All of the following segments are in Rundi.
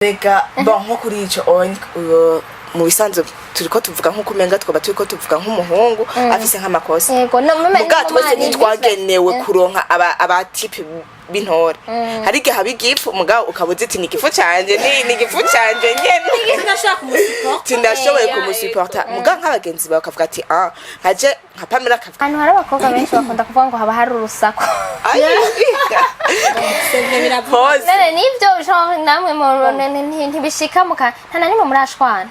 Rega, bon, nko kuri ico mu bisanzwe turiko tuvuga nk'uko umenga twaba turiko tuvuga nk'umuhungu afise nk'amakosa. Yego, no mume. Muga twese ntitwagenewe kuronka aba type b'intore. Hari igihe haba igifu, mugabo ukaba uzi ati ni igifu canje, ni igifu canje nyene. Sinashaka kumusuporta. Sindashoboye kumusuporta, muga nk'abagenzi bawe bakavuga ati ah, nkaje nka Pamela akavuga. Ahantu hari abakobwa benshi bakunda kuvuga ngo haba hari urusaku. Ai. Pause. None nivyo, genre namwe ntibishika muka nta na nimwe murashwana?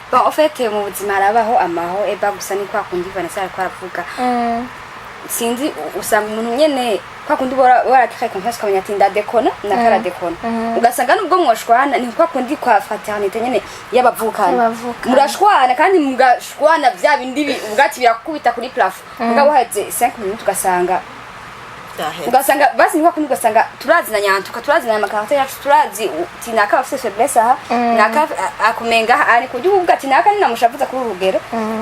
Bon, en fait, mu buzima harabaho amaho eba, gusa ni kwa kundi Vanessa ariko aravuga. Sinzi, usanga umuntu nyene kwa kundi ubora waratakaye confiance, ukamenya ati ndadekona nakaradekona, ugasanga nubwo mwoshwana ni kwa kundi kwa fraternité nyene y'abavukana. Y'abavukana. Murashwana kandi mugashwana bya bindi uvuga ati birakubita kuri plafond, mugabo haheze 5 minutes ugasanga basi ni kwa kundi, ugasanga turazinanya ntuka turazinanya ama caractère yacu, turazi uti naka afise faiblesse aha, naka akumenga aha, ari kuburyo uvuga ati naka ninamushavuza kuri uru rugero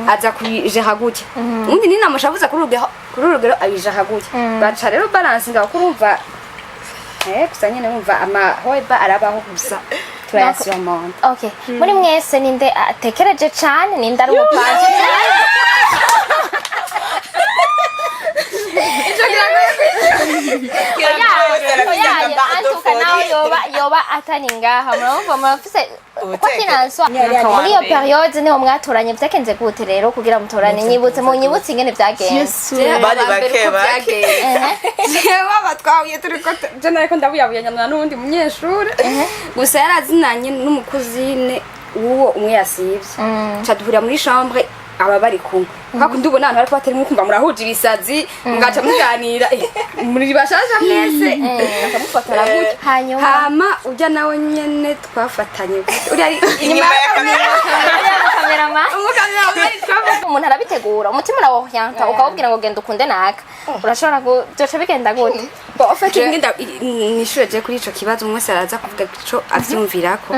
aza kubijera gutya, undi ninamushavuza kuri uru rugero abijera gutya, baca rero balance ngaho kurumva. Gusa nyene wumva amahoeba arabaho, gusa turayasurmonta. Okay, muri mwese ninde atekereje cane? Ninde ari umupanzi cane? Oya, antuka nawe yoba atari ngaha, murumva murafise uko kinanswa muri iyo période niho mwatoranye. Vyagenze gute rero kugira mutorane? Nyibutse, munyibutse ingene vyagenze. Bari bake bake. Jewe aba twahuye turiko je nariko ndabuyabuya nyana n'uwundi munyeshure, gusa yarazinanye n'umukuzine w'uwo umwe yasivye, ca duhurira muri chambre, aba bari kumwe kwa kundi ubona abantu bariko batera inkuru, kumva murahuje ibisazi, mugaca muganira, muri bashasha mwese, mugaca mufatana gutyo. Hanyuma? Hama urya nawe nyene twafatanye gute? Uriya ari inyuma ya kamera. Kamerama. Umukameramani twafatanye. Umuntu arabitegura, umutima urawuhyanta ukawubwira ngo genda ukunde naka, urashobora byoca bigenda gute? Bon, en fait, ngenda nishure je kuri ico kibazo, umwe wese araza kuvuga ico avyumvirako.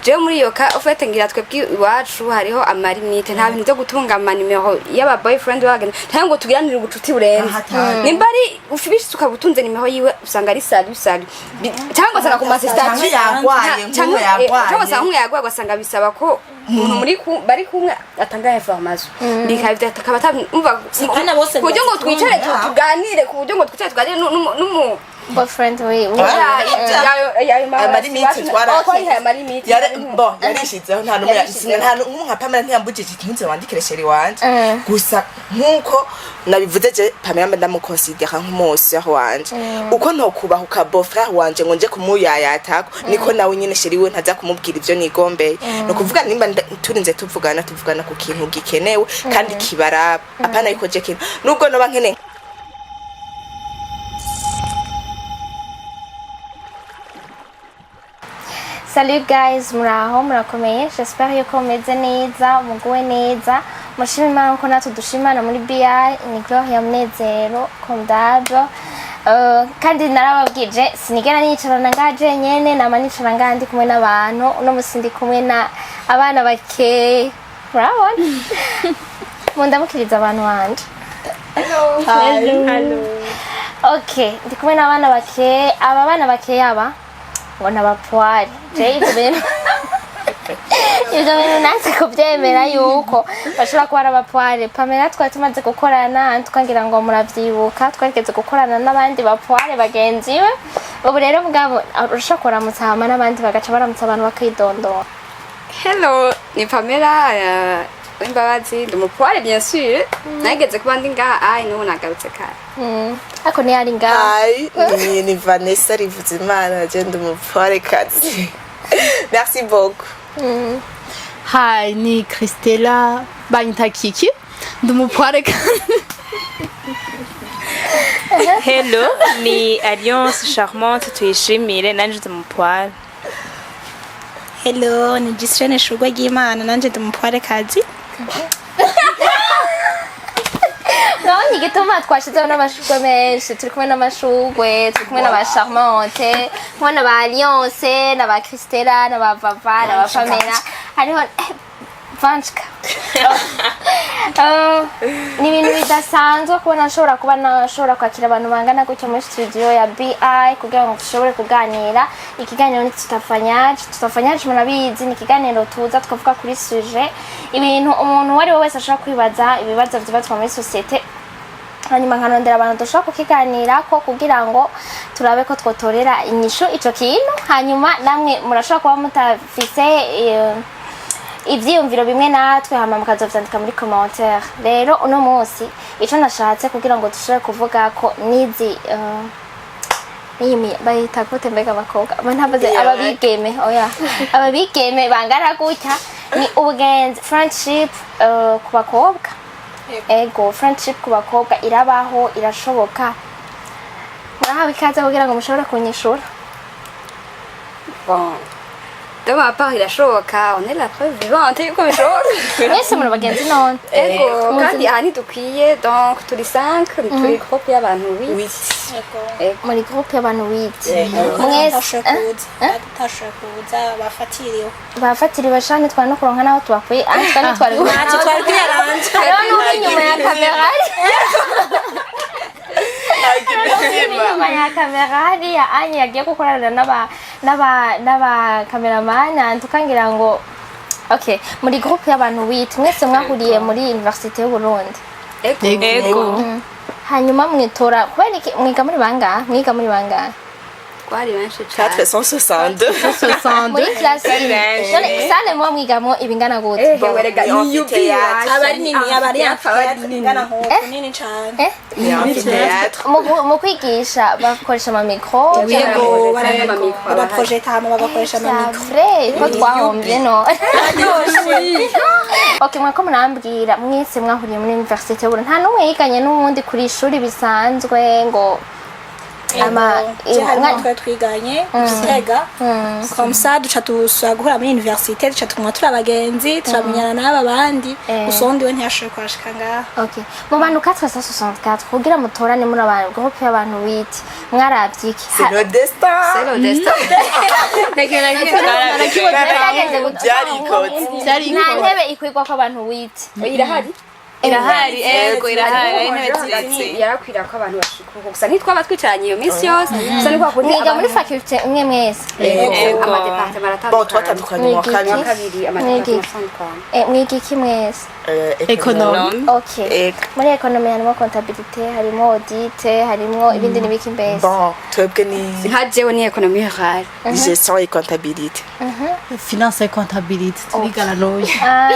Jewe muri iyo ka, en fait, ngira twebwe iwacu hariho ama limites, nta bintu vyo gutunga ama nimero y'aba boyfriend bagenda cyangwa ngo tugiranire ubucuti burenze. Nimba ari ufibishitse ukaba utunze nimero yiwe, usanga ari salut salut, cyangwa ugasanga ku ma statut Canke yagwaye, nk'uwo yagwaye. Cyangwa ugasanga nk'uwo yagwaye, ugasanga bisaba ko umuntu muri bari kumwe atanga information, bikaba akaba atumva Apana bose ku buryo ngo twicare bazikunda. Tuganire, ku buryo ngo twicare tuganire n'umu Boyfriend wiwe. Ama limites ama limites. Bon, yarishizeho, nta numwe. Yarishizeho. Nta numwe nka Pamela ntiyambujije ntuze wandikire chéri wanje. Gusa nkuko nabivuze, je Pamela mba ndamukonsidera nk'umu sœur wanje. Uko ntokubahuka beau-frère wanje ngo nje kumuyayatako, niko nawe nyene chéri we ntaza kumubwira ivyo nigombeye. Ni ukuvuga nimba turinze tuvugana, tuvugana ku kintu gikenewe kandi kibaraba, apana yuko je kintu nubwo noba nkeneye. Salut guys, muraho, murakomeye? J'espère yuko mumeze neza, muguwe neza. Mushima Imana ko natwe dushimana muri BI. Ni Gloria Munezero comme d'hab. Kandi narababwije sinigera nicarana ngaha jenyene, nama nicara ngaha ndi kumwe n'abantu. Uno musi ndi kumwe na abana bakeye. Murabona? Mundamukiriza abantu banje. Okay, ndi kumwe n'abana bakeye. Aba bana bakeye aba ngo n'abapwari. Je ivyo bintu nanse kuvyemera yuko bashobora kuba ari abapware. Pamela twari tumaze gukorana, twagira ngo muravyibuka, twarigeze gukorana n'abandi bapware bagenzi be. Ubu rero mugabo urashobora kuramutsa, hama n'abandi bagaca baramutsa abantu bakidondora. Hello, ni Pamela Wimbabazi, ndi umupoire bien sûr. Nageze kuba ndi ngaha ai n'ubu nagarutse kare. Ariko ntiyari ngaha. Hi, ni Vanessa Rivuzimana, je ndi umupwarekazi. Merci beaucoup. Hi, ni Christella, banyita Kiki, ndi umupoire kandi. Hello, ni Alliance Charmante Tuyishimire, nanje ndi umupoire. Hello, ni Gisirene Shurwa ry'Imana, nanje ndi umupoirekazi. Urabona igituma twashizeho n'amashurwe menshi? Turi kumwe n'amashurwe, turi kumwe n'aba Charmante, kumwe n'aba Alliance, n'aba Christella, n'aba Vava, n'aba Pamela, hariho Vanchka. Ni ibintu bidasanzwe kubona nshobora kuba nashobora kwakira abantu bangana gutya muri studio ya BI kugira ngo dushobore kuganira. Ikiganiro ni Tutafanyaje. Tutafanyaje, murabizi, ni ikiganiro tuza tukavuga kuri sujet, ibintu umuntu uwo ari we wese ashobora kwibaza, ibibazo vyibazwa muri société, hanyuma nkarondera abantu dushobora kukiganirako kugira ngo turabe ko twotorera inyishu ico kintu. Hanyuma namwe murashobora kuba mutafise ivyiyumviro bimwe natwe, hama mukazovyandika muri commentaire. Rero uno munsi ico nashatse kugira ngo dushobore kuvuga ko nizi niyi bayita gute mbega abakobwa? Aba ntavuze ababigeme, oya, ababigeme bangana gutya, ni ubugenzi, friendship ku bakobwa. Ego, friendship ku bakobwa irabaho, irashoboka? Murahawe ikaze kugira ngo mushobore kunyishura. Bon, de ma part irashoboka, on est la preuve vivante yuko bishoboka. Mwese muri bagenzi none? Ego. Muzi- Kandi aha ntidukwiye, donc turi 5, turi groupe y'abantu 8. Huit. Muri groupe y'abantu huit mwese? Atashoboye kuza, atashoboye kuza, bafatiriwe. Bafatiriwe shani, twari no kuronka naho tubakwiye, ah, twari ntitwari. Ntacyo twari kwiyaranja. Hariho n'uri inyuma ya kamera, inyuma ya kamera hariya anye yagiye gukorana n'aba cameraman, antukangira ngo okay. Muri groupe y'abantu huit mwese mwahuriye muri Université y'u Burundi? Ego. Hanyuma mwitora kubera iki? Mwiga muri bangahe? Mwiga muri bangahe? Twari benshi cyane. 462. Muri classe imwe? Benshi. None salle muba mwigamo ibingana gute? Ehe, werega Ni ni amphithéâtre. Aba ari nini, aba ari amphithéâtre ingana nk'uko, nini cane. Eh? Ni amphithéâtre. Mu kwigisha bakoresha ama micro? Yego, Ama micro. Baraprojeta hama bagakoresha C'est ama micro. vrai ko twahombye no. Okay, mwako murambwira, mwese mwahuriye muri Université y'Uburundi, nta n'umwe yiganye n'uwundi kuri ishuri bisanzwe ngo ama Je harimo twari twiganye Gitega, comme ça duca tusubira guhura muri université, duca tuguma turi abagenzi, turamenyana n'aba bandi. Gusa uwundi we ntiyashoboye kuhashika ngaha. Okay, mu bantu 464, kugira mutorane muri abantu groupe y'abantu huit, mwaravye iki? C'est le destin. C'est le destin. Byagenze gute? Byarikoze. Nta ntebe ikwigwa ko abantu huit? Irahari. Irahari, ego, irahari, ari intebe ziretse. Yarakwira ko abantu bashika uko, gusa ntitwaba twicaranye iyo minsi yose, gusa ni kwa kundi Mwiga muri abantu- faculté imwe mwese? Ego. Ama département Bon, aratandukanye. twatandukanye mu wa Mwiga kabiri. Mu wa kabiri, Mwiga ama département iki? atandukanye. Mwiga iki mwese? Économie. Okay. Ego. Muri économie harimo comptabilité, harimo audit, harimo ibindi n'ibiki mbese? Bon, twebwe ni Nka jewe ni économie rurale. Gestion et comptabilité. Finance et comptabilité turigana n'uyu. Ah,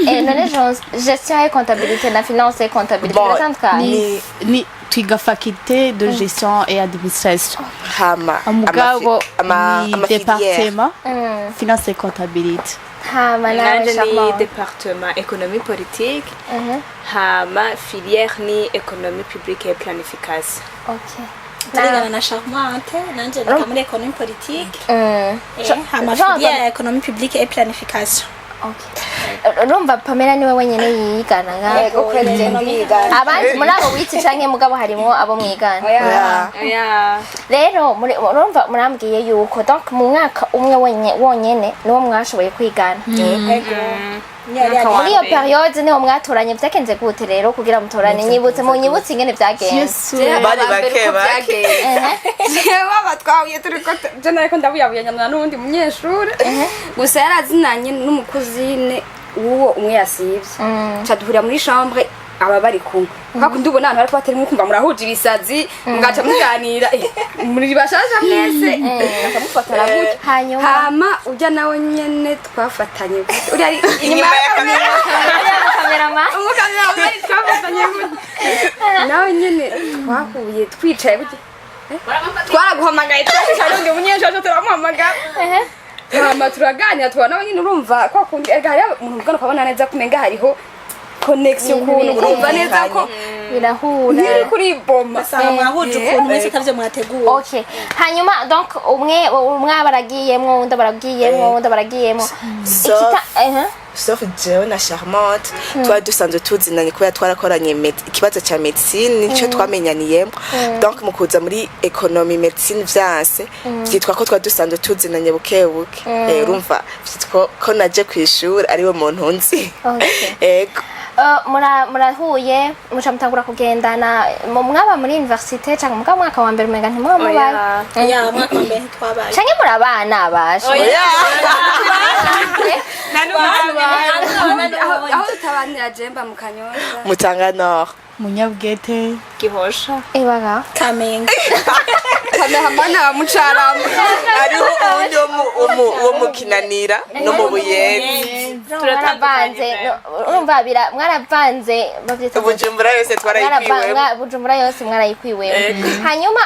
none gestion et comptabilité na finance et comptabilité Bon, biratandukanye? Ni twiga faculté de gestion et administration. Hama Mugabo ni ama filière. département finance et comptabilité. Hama nawe? Nanje ni Charmant. département économie politique, hama filière ni économie publique et planification. Okay. Turigana na Charmante, nanje niga muri économie politique. Hama Jean- filière économie publique et planification. Okay. Urumva Pamela niwe wenyene yigana nga? Ego, kweli, je ndiga. Abandi muri abo huit canke mugabo harimo abo mwigana? Oya. Yeah. Yeah. Rero urumva murambwiye yuko donc mu mwaka umwe wonyene niwo mwashoboye kwigana. Ego. Yari Mwaka wa Muri iyo mbere. période niho mwatoranye? Vyagenze gute rero kugira mutorane? Nyibutse, munyibutse ingene vyagenze. Yesu. Bari bake bake. Jewe aba twahuye turiko je nariko ndabuyabuyanyana n'uwundi munyeshure, gusa yarazinanye n'umukuzine w'uwo umwe yasivye, ca duhurira muri chambre, aba bari kumwe kwa kundi ubona abantu bariko batera inkuru, ukumva murahuje ibisazi, mugaca muganira, muri bashasha mwese, mugaca mufatana gutyo. Hanyuma? Hama urya nawe nyene twafatanye gute? Uriya ari inyuma ya kamera. Cameraman. Umukameramani twafatanye gute? Nawe nyene twahuye twicaye gute? Twaraguhamagaye, twahisha n'undi munyeshuri aje turamuhamagara, hama turaganira, tubona nawe nyine urumva kwa kundi erega hariho umuntu mugana ukabona neza ko umenga hariho connexion, ukuntu urumva neza ko Birahura. ntiri kuri boma. Basanga mwahuje ukuntu mwese atavyo mwateguye. Okay, hanyuma donc umwe umwe aba aragiyemwo, undi aba aragiyemwo, undi aba aragiyemwo. Ikita Sauf jewe na Charmante twari dusanzwe tuzinanye kubera twarakoranye ikibazo ca médecine, nico twamenyaniyemo. Donc mu kuza muri économie médecine vyanse, vyitwa ko twari dusanzwe tuzinanye buke buke. Urumva vyitwa ko naje kw'ishuri ariwe muntu nzi. Okay. Ego. Murahuye, muca mutangura kugendana. Mwaba muri université canke muga mwaka wa mbere umenga ntimwaba mubaye? Oya. Ya, mwaka wa mbere ntitwabaye. Canke muri abana basha? Oya. Nta n'umwe. Aho tutabanira, jemba mu Kanyosha. Mutanga Nord. Munyabwete. Gihosha. Ibaga. Kamenge. Kamehamana wa Mucarama. Hariho uwundi wo mu Kinanira no mu Buyenzi. Mwaravanze, urumva mwaravanze, bavyita gute? Bujumbura yose twarayikwiwe. Bujumbura yose mwarayikwiweho. Hanyuma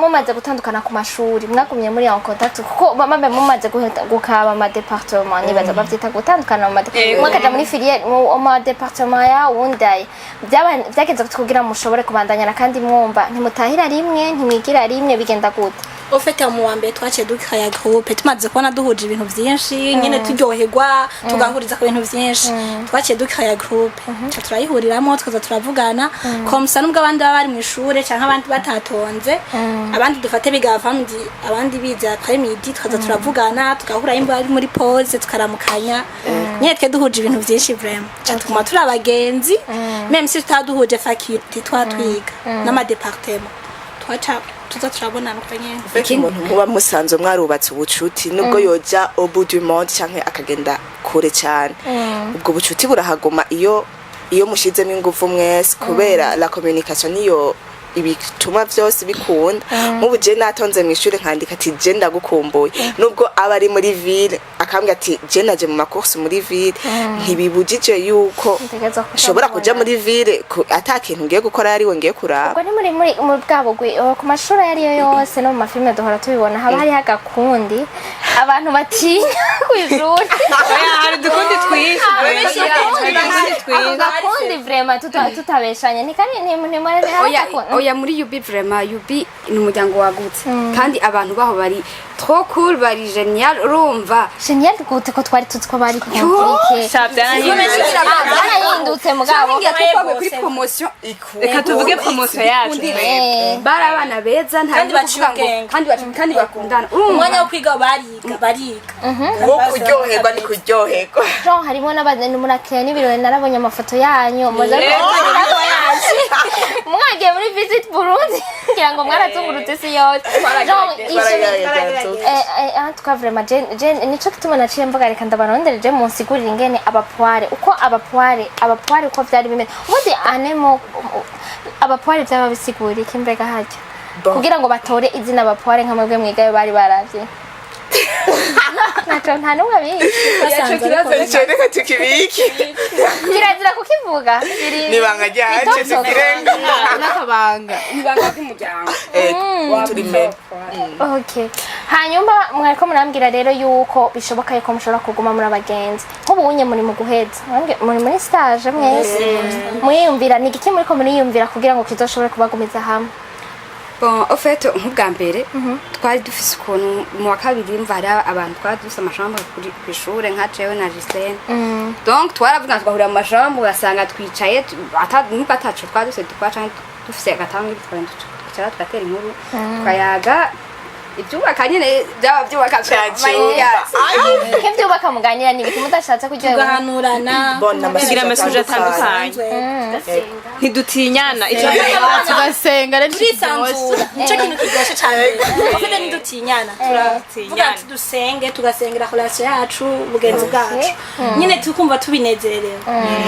mumaze gutandukana ku mashuri, mwagumye muri en contact? Kuko mame mumaze gukaba ama département, nibaza bavyita gutandukana mu umwe akaja muri filière mu ma département ya wundi, aye byageze kugira mushobore kubandanyana kandi mwumva ntimutahira rimwe, ntimwigira rimwe, bigenda gute? Au fait, mu wa mbere twaciye dukaya groupe, tumaze kubona duhuje ibintu vyinshi nyene, turyoherwa, tugahuriza ku bintu vyinshi, twaciye dukaya groupe, ca turayihuriramwo, tukaza turavugana comme ça, nubwo abandi baba bari mu ishure canke abandi batatonze, abandi dufate biga avant-midi, abandi bize après midi, tukaza turavugana, tugahura imba ari muri pause, tukaramukanya nyene. Twe duhuje ibintu vyinshi vraiment, ca tuguma turi abagenzi, même si tutaduhuje faculté twatwiga n'ama département, twaca tuza turabonana uko nyene. Ufite umuntu muba musanzwe mwarubatse ubucuti, nubwo yoja au bout du monde canke akagenda kure cyane, ubwo bucuti burahaguma iyo mushizemo ingufu mwese, kubera la communication niyo ibituma vyose bikunda. Nk'ubu je natonze mu ishuri nkandika ati: "Je ndagukumbuye," nubwo aba ari muri ville, akambwira ati: "Je naje mu ma courses muri ville," ntibibujije yuko Ntegerezwa kuja nshobora kuja mubona. muri ville ata kintu ngiye gukora, ariwe ngiye kuraba. Ubwo ni muri bwa bugwi ku mashuri ayo ariyo yose no mu mafilime duhora tubibona, haba hariho agakundi abantu batinya kw'ishuri. Oya, hari udukundi twinshi. Hari udukundi Ako twinshi. gakundi vraiment tutabeshanye ntikari ntimurebe. Oya, oya, muri UB vraiment, UB ni umuryango wagutse kandi abantu baho bari trop cool, bari génial, urumva. Génial gute ko twari tuzi ko bari compliqué? Sha, byarahindutse. Byarahindutse mugabo. Cyangwa twaguye kuri promotion. Reka tuvuge promotion yacu. Bari abana beza, nta Kandi byo baciye kuvuga ngo ubwenge. kandi bakundana, urumva. Umwanya wo kwiga bariga, bariga. Wo kuryoherwa ni kuryoherwa. Jean, harimo n'abantu murakira n'ibirori, narabonye amafoto yanyu muza mwagiye muri Visit Burundi, ngira ngo mwarazungurutse isi yose. Jean, en tout cas vraiment, je nico gituma naciye mvuga reka ndabarondere je munsigurire ingene abapoire, uko abapoire uko vyari bimeze ubundi anemo abapoire vyaba bisigura iki mbega harya? Bon. Kugira ngo batore izina abapoire nka mwebwe mwigayo bari baravye, ntaco nta n'umwe abizi. Basanzwe ariko Ico reka tukibike. Kirazira kukivuga. Nibanga ryacu. Ni top. Tukirenga. N'akabanga. Ibanga ry'umuryango. Turi mbere. Okay. Hanyuma mwariko murambwira rero yuko bishoboka yuko mushobora kuguma muri abagenzi. Nk'ubu unye muri mu guheza. Muri muri stage mwese. Mwiyumvira ni igiki muriko muriyumvira kugira ngo kizoshobore kubagumiza hamwe? Bon, au fait, nk'ubwa mbere twari dufise ukuntu mu wa kabiri mva hari abantu twari dufise ama chambre kw'ishure, nka jewe na Gislaine. Donc twaravuga, tugahurira mu ma chambre, ugasanga twicaye nubwo ataco twari dufise dukora canke dufise agatangi, tukagenda twicara tugatera inkuru, tukayaga ibyubaka nyene, byaba byubaka. Nk'ivyubaka muganira ni ibiki mudashatse kuryoherwa? Tugahanurana. Bon, Tugira ama sujets atandukanye. Ntidutinyana icyo. Tugasenga rero. Turisanzura, nico kintu kiryoshe cyane. Ufite ntidutinyana, turavuga ati dusenge, tugasengera relation yacu, ubugenzi bwacu nyine, tukumva tubinezerewe.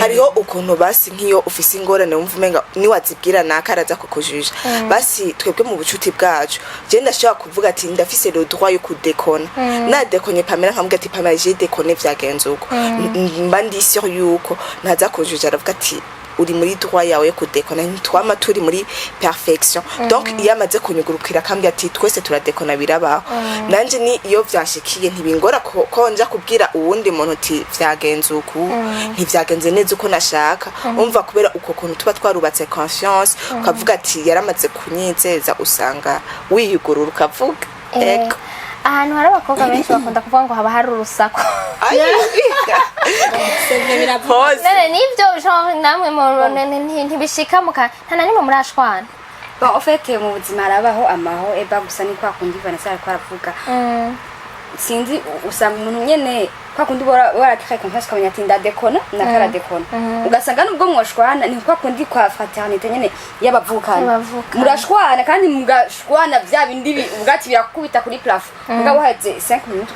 Hariho ukuntu basi nk'iyo ufise ingorane wumva umenga niwazibwira naka araza kukujija. Basi twebwe mu bucuti bwacu, je ndashobora kuvuga ati ndafise le droit yo kudekona. Nadekonye Pamela, nkamubwira ati: "Pamela, j'ai déconné, vyagenze uko," mba ndi sûr yuko ntaza kunjuja. Aravuga ati: "Uri muri droit yawe yo kudekona." Ntitwama turi muri perfection. Donc iyo amaze kunyugurukira akambwira ati: "Twese turadekona, birabaho," nanje ni iyo vyanshikiye ntibingora ko nja kubwira uwundi muntu uti: "Vyagenze uku, ntivyagenze neza uko nashaka." Umva, kubera uko kuntu tuba twarubatse confiance, ukavuga ati yaramaze kunyizeza, usanga wiyugurura ukavuga. Ego. Ahantu hari abakobwa benshi bakunda kuvuga ngo haba hari urusaku. Pause. None nivyo genre namwe ntibishika muka nta na nimwe murashwana? Bon, en fait, mu buzima harabaho amaho eba, gusa ni kwa kundi Vanessa ariko aravuga. Sinzi, usanga umuntu nyene kwa kundi ubora waratakaye confiance, ukamenya ati ndadekona nakaradekona, ugasanga nubwo mwoshwana ni kwa kundi kwa fraternité nyene y'abavukana. Y'abavukana. Murashwana kandi mugashwana bya bindi ubwati birakubita kuri plafond, mugabo haheze 5 minutes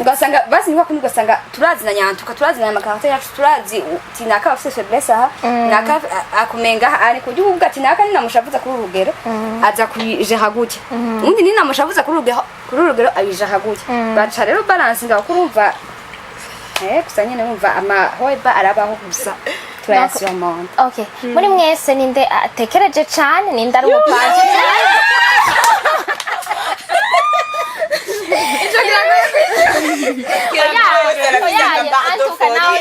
ugasanga basi ni kwa kundi, ugasanga turazinanye antuka, turazinanye ama caractère yacu, turazi uti naka afise faiblesse aha, naka akumenga aha, ari kurya uvuga ati naka ninamushavuza kuri uru rugero aza kubijera gutya, undi ninamushavuza kuri uru rugero abijera gutya, baca rero balance ngaho kurumva. Gusa nyene wumva amahoeba arabaho, gusa turayasurmonta. Okay, muri mwese ninde atekereje cane? Ninde ari umupanzi cane? Oya, antuka nawe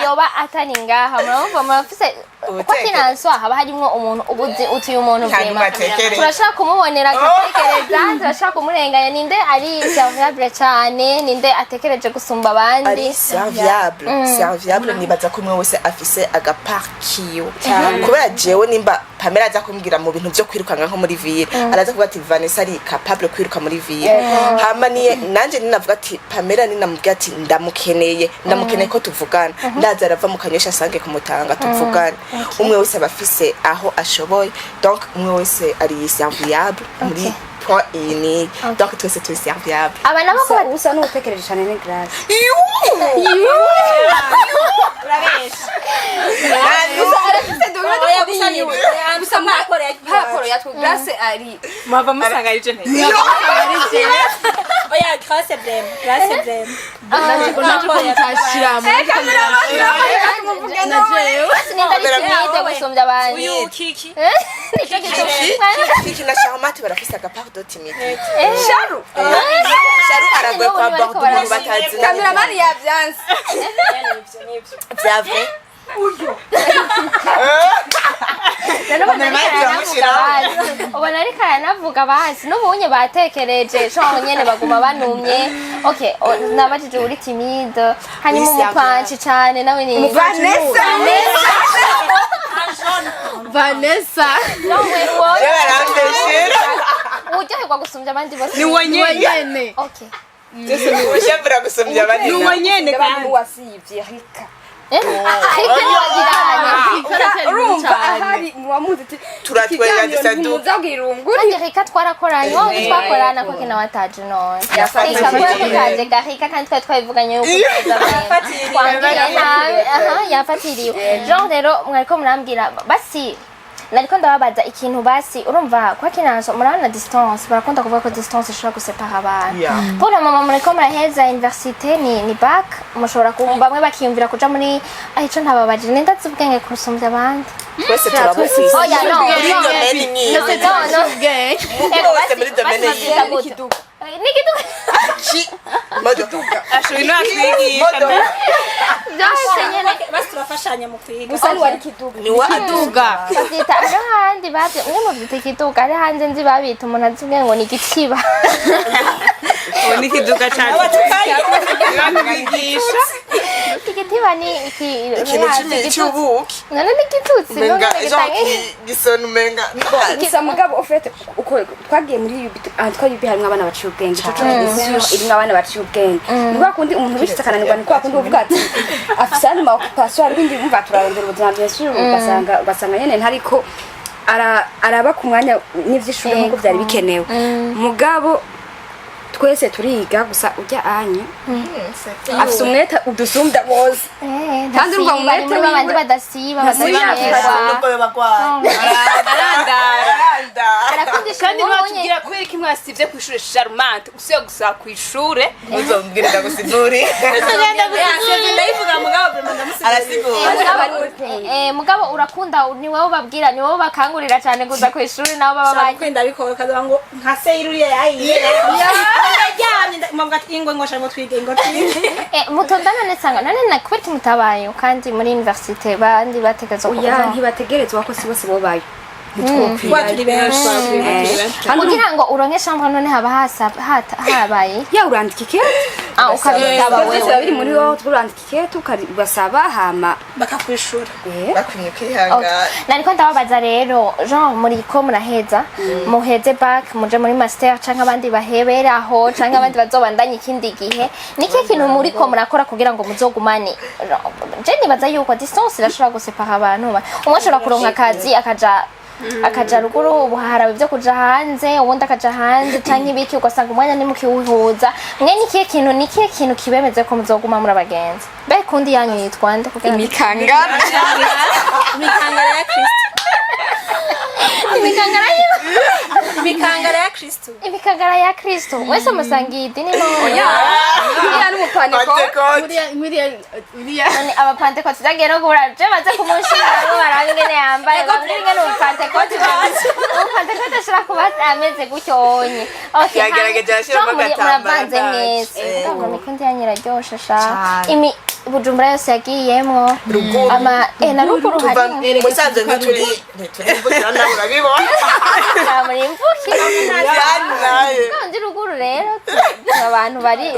yoba atari ngaha, murumva murafise uko Ubutekere. Kinanswa haba harimwo umuntu ubuzi utuye umuntu Nta vraiment. n'umwe atekereza. Turashaka kumubonera agatekereza, turashaka kumurenganya. Ninde ari serviable cane? Ninde atekereje gusumba abandi? Ari serviable, nibaza ko umwe wese afise agapart kiwe, kubera jewe nimba Pamela aza kumbwira mu bintu vyo kwirukanga nko muri ville, araza kuvuga ati Vanessa ari capable kwiruka muri ville, hama niye nanje ninavuga ati Pamela, ninamubwira ati ndamukeneye ko tuvugana, ndaza arava mu Kanyosha asange kumutanga tuvugane. Umwe wese aba afise aho ashoboye, donc umwe wese ari serviable muri point iyi niyi, donc twese turi serviable. Aba nabo ko Usa n'utekereje cane ni Grace. Urabesha. Arafise dogere. Oya, gusa ni we. Gusa raporo yatwe Grace ari Mwava musanga ari je ntege. Oya, Grace blame, Grace blame. Mutashira muri na jewe. Basi ninde ari timide gusumbya abandi? Uyu Kiki. Nicyo gituma Kiki na Charmante barafise agapart de timidité. Sharu. Sharu aragoye N'ubu kwa bariko bordo umuntu barashima. batazi. Cameraman yavyanse. Vya vrai. Ubona ariko aranavuga bazi, ubona ariko aranavuga bazi n'ubunye batekereje shongo nyene baguma banumye. Okay, nabajije uri timide, hanyuma Oui, c'est umupanci cane nawe ni Vanessa. Vanessa. Nawe wowe Je barambeshera. uryoherwa gusumbya abandi bose? Ni uwo nyene. Nyene. Okay. Ushavura gusumbya abandi. Ni uwo nyene kandi. Uwasivye Rika. Ariko ntiwagirane. Urumva ahari muwamuzi ati Turatwenga dusa du. ntimuzabwirungure. Kandi Rika twarakoranye, wowe twakorana ko kina wataje none Rika kubera ko kaje garika kandi twari twabivuganye yuko tuza twambwiye nabi. Aha yafatiriwe Jean. Rero mwariko murambwira basi, nariko ndababaza ikintu basi. Urumva kwa kinanso murabona distance, barakunda kuvuga ko distance ishobora gusepara abantu. Yeah. Pour le moment muriko muraheza université, ni bac, mushobora ku bamwe bakiyumvira kuja muri ah, ico ntababaje, ninde azi ubwenge kurusumbya abandi? Twese turabufise. Oya, no. Muri domaine imwe. No, no. Ubwenge. Ego, Wese muri domaine basi yiwe. bavyita gute? N'ikiduga. Ki modoka. Ashoboye no atwigisha. Modoka. Byose nyene. Basi turafashanya mu kwiga. Gusa ntiwari kiduga. Ni wa aduga. Bavyita ari ahandi bavyo umwe mu vyita ikiduga, ari hanze nzi babita umuntu azi ubwenge ngo ni igitiba. Ubu ni ikiduka cyacu. Batwigisha. Igitiba ni iki? Ikintu urazi, cy'ubuki. None ni igitutsi none Umenga gitange. gisona umenga. Gusa mugabo ufite uko twagiye muri UB, aha twa UB harimo abana baciye ubwenge, ico cyo irimo abana baciye ubwenge. Ni kwa kundi umuntu bishitse akananirwa, ni kwa kundi uvuga ati afise andi ma occupation, hari ibindi, umva turarondera ubuzima bien sûr, ugasanga nyene ntariko araba ku mwanya n'ivy'ishuri nkuko vyari bikenewe. Mugabo twese turiga, gusa ujya anye afise umwete udusumbya bose. Kandi urumva Ntasiba, umwete ni muri babandi wiwe- badasiba, Ntasiba. badacererwa. Nubwo yoba agwaye. Arandara. Aranda. Arakundisha Kandi ubunye. ntibatubwira kubera ko mwasivye kw'ishure. Charmante usiye gusa kw'ishure. Muzombwire ndagusigure. Ndayivuga mugabo vraiment ndamusiga. Arasigura. Mugabo urakunda, ni wowe ubabwira, ni wowe bakangurira cyane kuza ku ishuri, nabo baba Shaka bagiye. kwenda bikora kaza ngo nka seyiruriya yayiye ndaryamye, mbavuga ati ingwe ngo shaka twige, ngo twige. Mutonda none sanga none na kubera iki mutabaye kandi muri université bandi bategerezwa Oya, kuza? ntibategerezwa ko si bose bobayo. Kuba turi benshi. Kandi Kugira ngo uronke chambre none haba habaye ya, urandika ikete. Ah, ukabisaba Byose biba wewe? biri muri wowe, urandika ikete ugasaba, hama bakakwishura. Bakwimye kwihangana. Nariko ndababaza rero, genre muriko muraheza, muheze bac, muje muri master, canke abandi baheberaho, canke abandi bazobandanya ikindi gihe, ni ikihe kintu muriko murakora kugira ngo muzogumane? Je nibaza yuko distance irashobora gusepara abantu. Umwe ashobora kuronka akazi akaja ruguru, ubu haraba ibyo kuja hanze, ubundi akaja hanze canke ibiki, ugasanga umwanya ntimukiwuhuza. Mwe ni ikihe kintu kibemeze ko muzoguma muri abagenzi? Mbe kundi yanyu yitwa nde kugira ngo Imikangara. Imikangara ya Kristo. Imikangara yiwe. Imikangara ya Kristo. Imikangara ya Kristo. Wese musangiye idini none? Uriya n'umupaneko. Uriya. None abapantekoti zagiye no kubura, je baze kumushira ngo barabe ingene yambaye, bambwire ingene umupantekoti ashobora kuba ameze gutyo onye. Okay, Yagerageje arashiramo agatambara muravanze kacu. mwese. Yego. Ngo mikundi yanyu iraryoshe sha. Cane. Imi Bujumbura yose yagiyemwo. Ruguru. Ama na ruguru Tuva harimo. musanze ntituri imvukira, nawe urabibona. Muri imvukira. Yanaye. Ndi ruguru rero abantu bari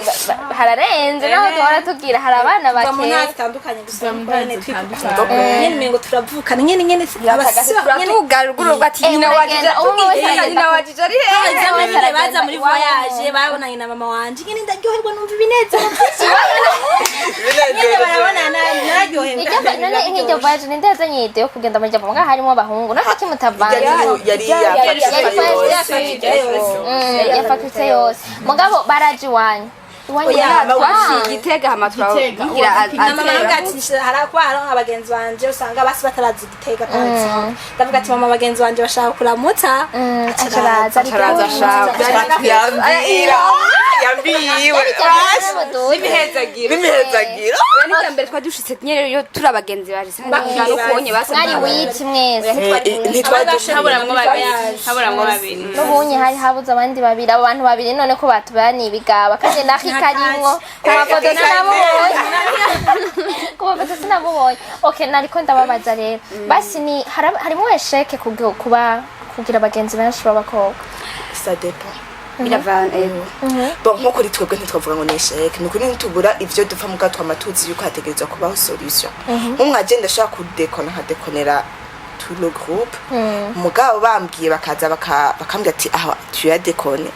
hararenze naho duhora tugira hari abana Tuva mu ntara bakeye. zitandukanye gusa. Tuva mu ntara nyene zitandukanye. Nyene umengo turavukana nyene nyene Turatuga ruguru ati nyina wajije. Muragenda, umwe wese Nyina aragenda. wajije ari hehe? Nyene Wese aragenda baza muri iwabo. voyage, babonanye na mama wanje, nyene ndaryoherwa, numva ibinezero byinshi, nyene barabonana, nararyoherwa. None nk'iryo voyage ninde yazanye idée yo kugenda muri Japan? Harimo abahungu nako kimutavanze? Yari Yari ya faculté yose, mugabo baraje iwanyu iwanyu? Oya, twaciye Ah. Igitega, hama Gitega. turabwira. Na mama aravuga ati harakuba hariho abagenzi banje usanga basi batarazi Igitega, kandi ndavuga ati mama, abagenzi banje bashaka kuramutsa. Acaraza. Acaraza ashaka. Yambira yambiwe N'imihezagiro. N'imihezagiro. Oya, n'irya mbere twari dushitse nyene yo turi abagenzi baje n'ukunye basa. Mwari wiki mwese? Ntitwari. Haburamwo babiri, haburamwo babiri. N'ubunye hari habuze abandi babiri. Abo bantu babiri none ko batubaniye ibigaba, kandi nako ikarimwo ku mafoto sinamubonye, ku mafoto sinamubonye. Okay, nariko ndababaza rero, basi ni harimo échec kuba kugira abagenzi benshi b'abakobwa? Ça dépend. Biravana, yego. Bon, nko kuri twebwe ntitwavuga ngo ni échec. Ni ukuri ntitubura ivyo dupfa, mugabo twama tuzi yuko hategerezwa kubaho solution. Nk'umwagenda ashaka kudekona, nkadekonera tout le groupe, mugabo bambwiye bakaza bakambwira ati aha tu as déconné.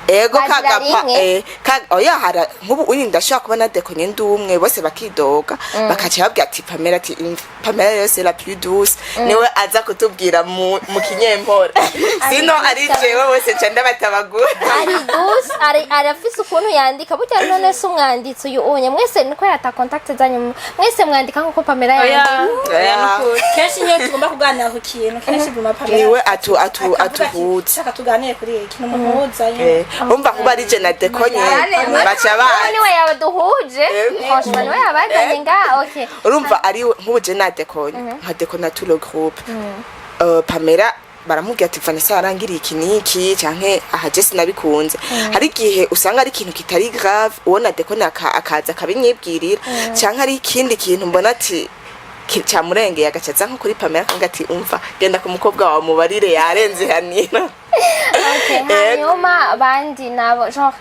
Ego. Bazira Kagapa. rimwe? Oya, hara nk'ubu uyu ndashobora kuba nadekonye ndi umwe, bose bakidoga, bakaca babwira ati Pamela, ati Pamela rero c'est la plus douce, niwe aza kutubwira mu kinyempora, sino ari jewe bose nca ndabatabagura. Ari douce, ari arafise ukuntu yandika burya. None se umwanditsi uyu unye mwese niko yata contact zanyu, mwese mwandika nkuko Pamela Oya. yandika? Oya, nukuri. Kenshi iyo tugomba kuganira ku kintu, kenshi guma Pamela Niwe atu atu akavuga ati, atuhuza. shaka tuganire kuri iki, ni umuhuza nyene. Umva, nkuba ari je nadekonye baca Ubu bazi. niwe yaduhuje. Franchement niwe yabazanye nga, okay. Urumva ari nk'ubu je nadekonye, nkadekona tout le groupe. Pamela baramubwira ati Vanessa yarangiriye iki n'iki, canke aha je sinabikunze. Hari igihe usanga ari ikintu kitari grave, uwo nadekone akaza akabinyibwirira, canke ari ikindi kintu mbona ati camurengeye, agaca aza nko kuri Pamela akambwira ati umva, genda ku mukobwa wawe mubarire yarenze hanira. Okay, hanyuma abandi nabo, genre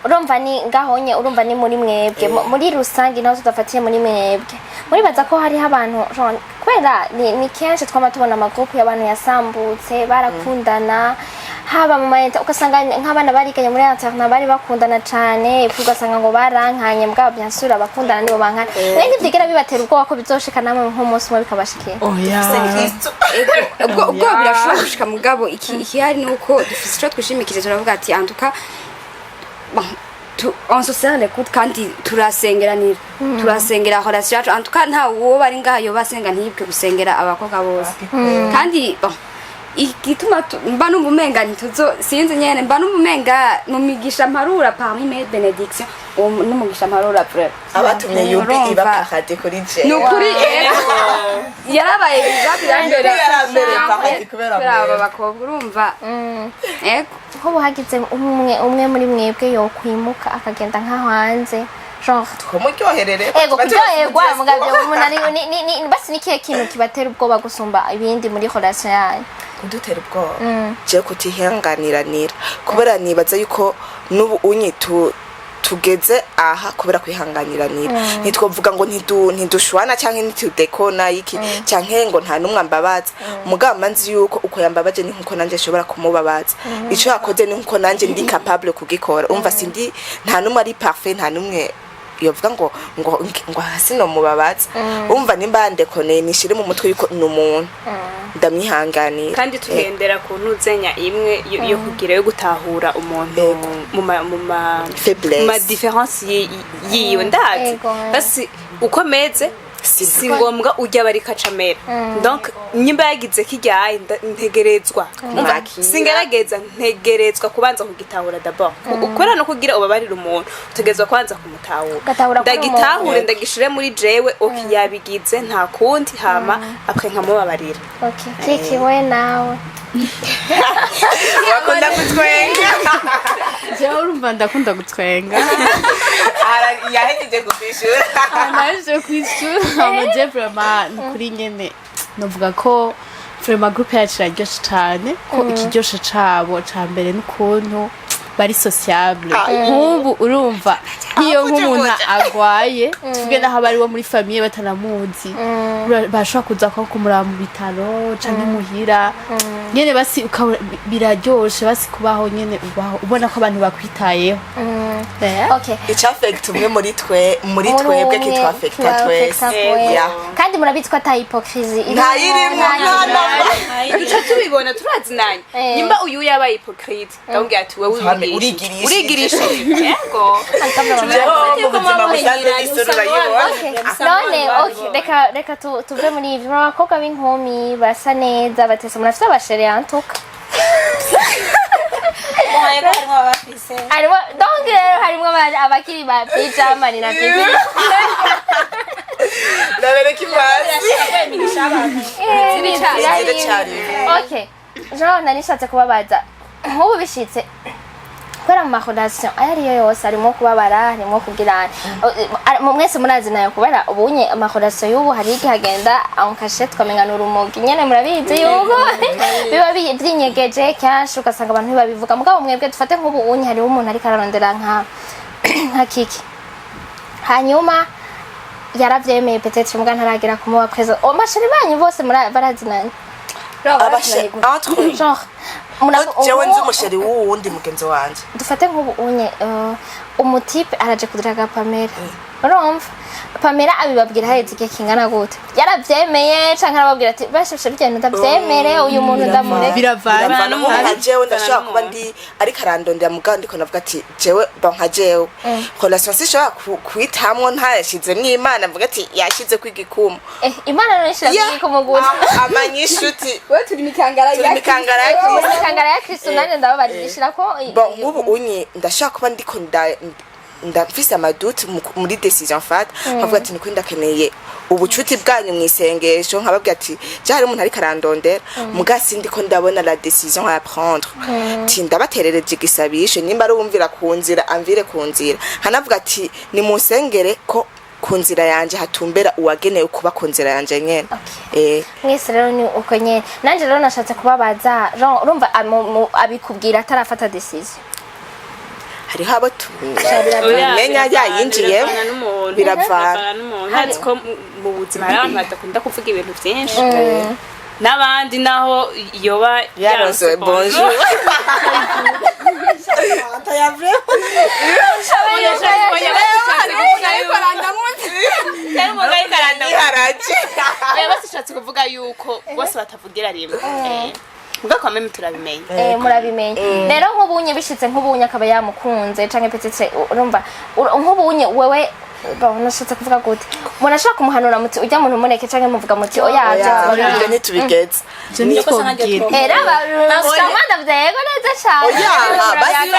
urumva ni ngahonye, urumva ni muri mwebwe. Muri rusange naho tudafatiye muri mwebwe, muribaza ko hariho abantu, genre kubera ni kenshi twama tubona amagrupu y'abantu yasambutse barakundana, haba mu mayeta, ugasanga nk'abana bariganye muri internat bari bakundana cane, epfo ugasanga ngo barankanye. Mugabo bien sûr abakundana nibo bankana. Mwe ntivyigera bibatera ubwoba ko bizoshika namwe nk'umunsi umwe bikabashikira? Oya. Ubwo birashobora gushika, mugabo iki ikihari ni uko dufise ico twishimikije, turavuga ati en tout cas bon, on se serre les coudes, kandi turasengeranira, turasengera relation yacu. En tout cas nta uwo bari ngaha yoba asenga ntiyibwe gusengera abakobwa bose. Kandi bon, igituma mba numva umenga ntituzo, sinzi nyene, mba numva umenga mu migisha mparura, parmi mes bénédictions, uwo n'umugisha mparura vraiment. Abatumye yubi iba Urumva. paradis kuri je. Ni ukuri, yarabaye Yarambere paradis kubera kubera aba mwebwe. bakobwa, urumva, ego. Nk'ubu hagize umwe umwe muri mwebwe yokwimuka akagenda nkaho hanze, genre Kumuryoherere. Ego, kuryoherwa, mugabo umuntu ari basi ni kihe kintu kibatera ubwoba gusumba ibindi muri relation yanyu? Kudutera ubwoba, je kutihanganiranira, kubera nibaza yuko n'ubu unyi tugeze aha kubera kwihanganiranira. Ntitwovuga ngo ntidushwana canke ntitudekona iki canke ngo nta n'umwe ambabaza, mugabo nzi yuko uko yambabaje ni nkuko nanje nshobora kumubabaza, ico yakoze ni nkuko nanje ndi capable kugikora. Umva, sindi, nta n'umwe ari parfait, nta n'umwe yovuga ngo hasi no mubabaza. Umva, nimba yandekoneye, nishire mu mutwe yuko ni umuntu, ndamwihanganira. Kandi tugendera ku ntuzenya imwe yo kugira, yo gutahura umuntu Yego. mu ma Faiblesse. mu ma différence yiwe, ndazi. Yego. Basi uko meze si ngombwa ujya bari kacamera. Donc nyimba yagize kijyaye, ntegerezwa. Umva, Kumwakira. singerageza, ntegerezwa kubanza kugitahura d'abord. Ukora no kugira ubabarira umuntu, utegerezwa kubanza kumutahura. Ugatahura ko ari umuntu. Ndagitahure, ndagishire muri jewe, ok, yabigize nta kundi, hama après nkamubabarira. Okay, Kiki, we nawe? Bakunda kutwenga. Jewe urumva ndakunda gutwenga. Yahejeje kukwishura. Naje kwishura amaje. Vraiment, ni kuri nyene novuga ko vraiment groupe yacu iraryoshe cane, ko ikiryoshe cabo ca mbere n'ukuntu bari sociable. Nk'ubu urumva nk'iyo nk'umuntu agwaye, tuvuge naho abari bo muri famille batanamuzi, bashobora kuza ko kumuraba mu bitaro canke muhira nyene. Basi ukabona biraryoshe, basi kubaho nyene ubaho ubona ko abantu bakwitayeho. Okay. Icafekta umwe muri twe, muri Muri twebwe, umwe, kitwafekta twese. kitwafekta twese. Yeah. Kandi murabizi ko ata hypocrisie irimwo. Ntayirimwo, nta nta. Duca tubibona, turazinanye. Nimba uyu yabaye hypocrite, ndamubwira ati wewe Fame, urigirishije. urigirishije. Urigirishije, yego. Jewe mu buzima busanzwe n'isura urayibona. Okay. None okay, reka tuve muri ivyo. Muri abakobwa b'inkumi basa neza, batese, murafise aba chéri antuka? Harimo abafise. Harimo, donc rero harimo abakiri ba pijama ni na pipi. Ndabereka imanzi. Ziracari. Ziracari. Okay, jean, nari nishatse kubabaza, nk'ubu bishitse, kubera mu ma relation ayo ariyo yose harimo kubabara, harimo kubwirana. Mwese murazi nayo, kubera ubunye ama relation y'ubu hari igihe agenda en cachette, tukamenga ni urumogi nyene. Murabizi yuko biba vyinyegeje kenshi, ugasanga abantu ntibabivuga. Mugabo mwebwe, dufate nk'ubu unye hariho umuntu ariko ararondera nka Kiki, hanyuma yaravyemeye peut-être, muga ntaragera kumuba présent. Aba chéri banyu bose barazinanye? Abashe entre Genre jewe nzi umu chéri w'uwundi mugenzi wanje. Dufate nk'ubu unye umu type araje kudiraga Pamela. Urumva, Pamela abibabwira haheze igihe kingana gute? Yaravyemeye canke arababwira ati bashushe bigenda, ndavyemere, uyu muntu ndamureke? Biravana. Biravana. Nko nka jewe ndashobora Bivana kuba ndi ariko arandondera, mugabo ndiko navuga ati jewe bon, nka jewe relation sishobora kuyitamwo ntayashizemwo Imana, mvuga ati yashize kw'igikumu. Eh, Imana none ishira kumugura. Amanyishuti. We turi mikangara. Turi mikangara ya Kristo. Ikangara ya Kristo. Nanjye ndababarira, ishira ko Bon, nk'ubu unye ndashobora kuba ndiko ndafise ama doutes muri décision mfata, nkavuga ati nukuri ndakeneye ubucuti bwanyu mu isengesho, nkababwira ati je hari umuntu ariko arandondera, muga sindiko ndabona la décision à prendre, ti ndabaterereje igisabisho, nimba ari uwumvira ku nzira amvire ku nzira. Nkanavuga ati nimusengere ko ku nzira yanje hatumbera uwagenewe kuba ku nzira yanje nyene. Mwese rero ni uko nyene. Nanje rero nashatse kubabaza, genre urumva abikubwira atarafata décision? Hariho abo tumenya yayinjiyemo. Biravana. Biravana n'umuntu. Ntazi ko mu buzima hari abantu badakunda kuvuga ibintu byinshi, n'abandi naho yoba yaronse bonjour. Oya, bashatse kuvuga yuko Iharaje. Oya, bashatse kuvuga yuko bose batavugira rimwe. Mbwa kwa meme turabimenya. Murabimenya rero. Nk'ubunye bishitse, nk'ubunye akaba yamukunze canke peut-être, urumva nk'ubunye wewe, bon, nashatse kuvuga gute, murashobora kumuhanura muti ujya muntu mureke, canke muvuga muti oya? Oya, Oya. ibyo ntitubigeze. Ivyo ntitwobwira. Era samanda vyego neza cane. Oya, basi.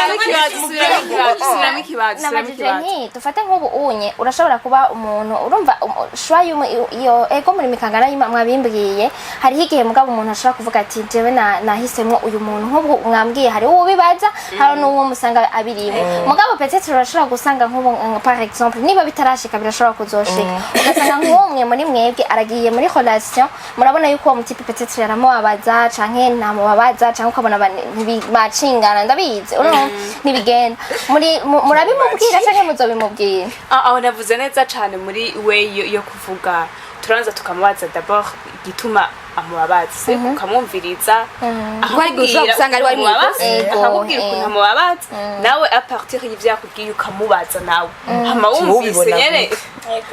Subiramo ikibazo, subiramo Nabajije ikibazo. nti dufate nk'ubu unye urashobora kuba umuntu, urumva choix iyo ego muri mikangana y'Imana mwabimbwiye, hariho igihe mugabo umuntu ashobora kuvuga ati jewe nahisemwo uyu muntu. Nk'ubu mwambwiye hariho uwubibaza, hari n'uwo musanga abirimo, mugabo peut-être urashobora gusanga nk'ubu par exemple niba bitarashika birashobora kuzoshika, ugasanga nk'umwe muri mwebwe aragiye muri relation, murabona yuko uwo mutipe peut-être yaramubabaza canke ntamubabaza, canke ukabona ntibimacingana, ndabizi, urumva ntibigenda muri murabimubwira canke muzobimubwira? Ah, aho navuze neza cane muri we yo kuvuga, turanza tukamubaza d'abord igituma amubabaza, ukamwumviriza. Kuko hari igihe ushobora gusanga ari we ari mu ikosa. Ego, akakubwira ukuntu amubabaza, nawe à partir y'ivyo yakubwiye ukamubaza nawe, hama wumvise Ubibona nyene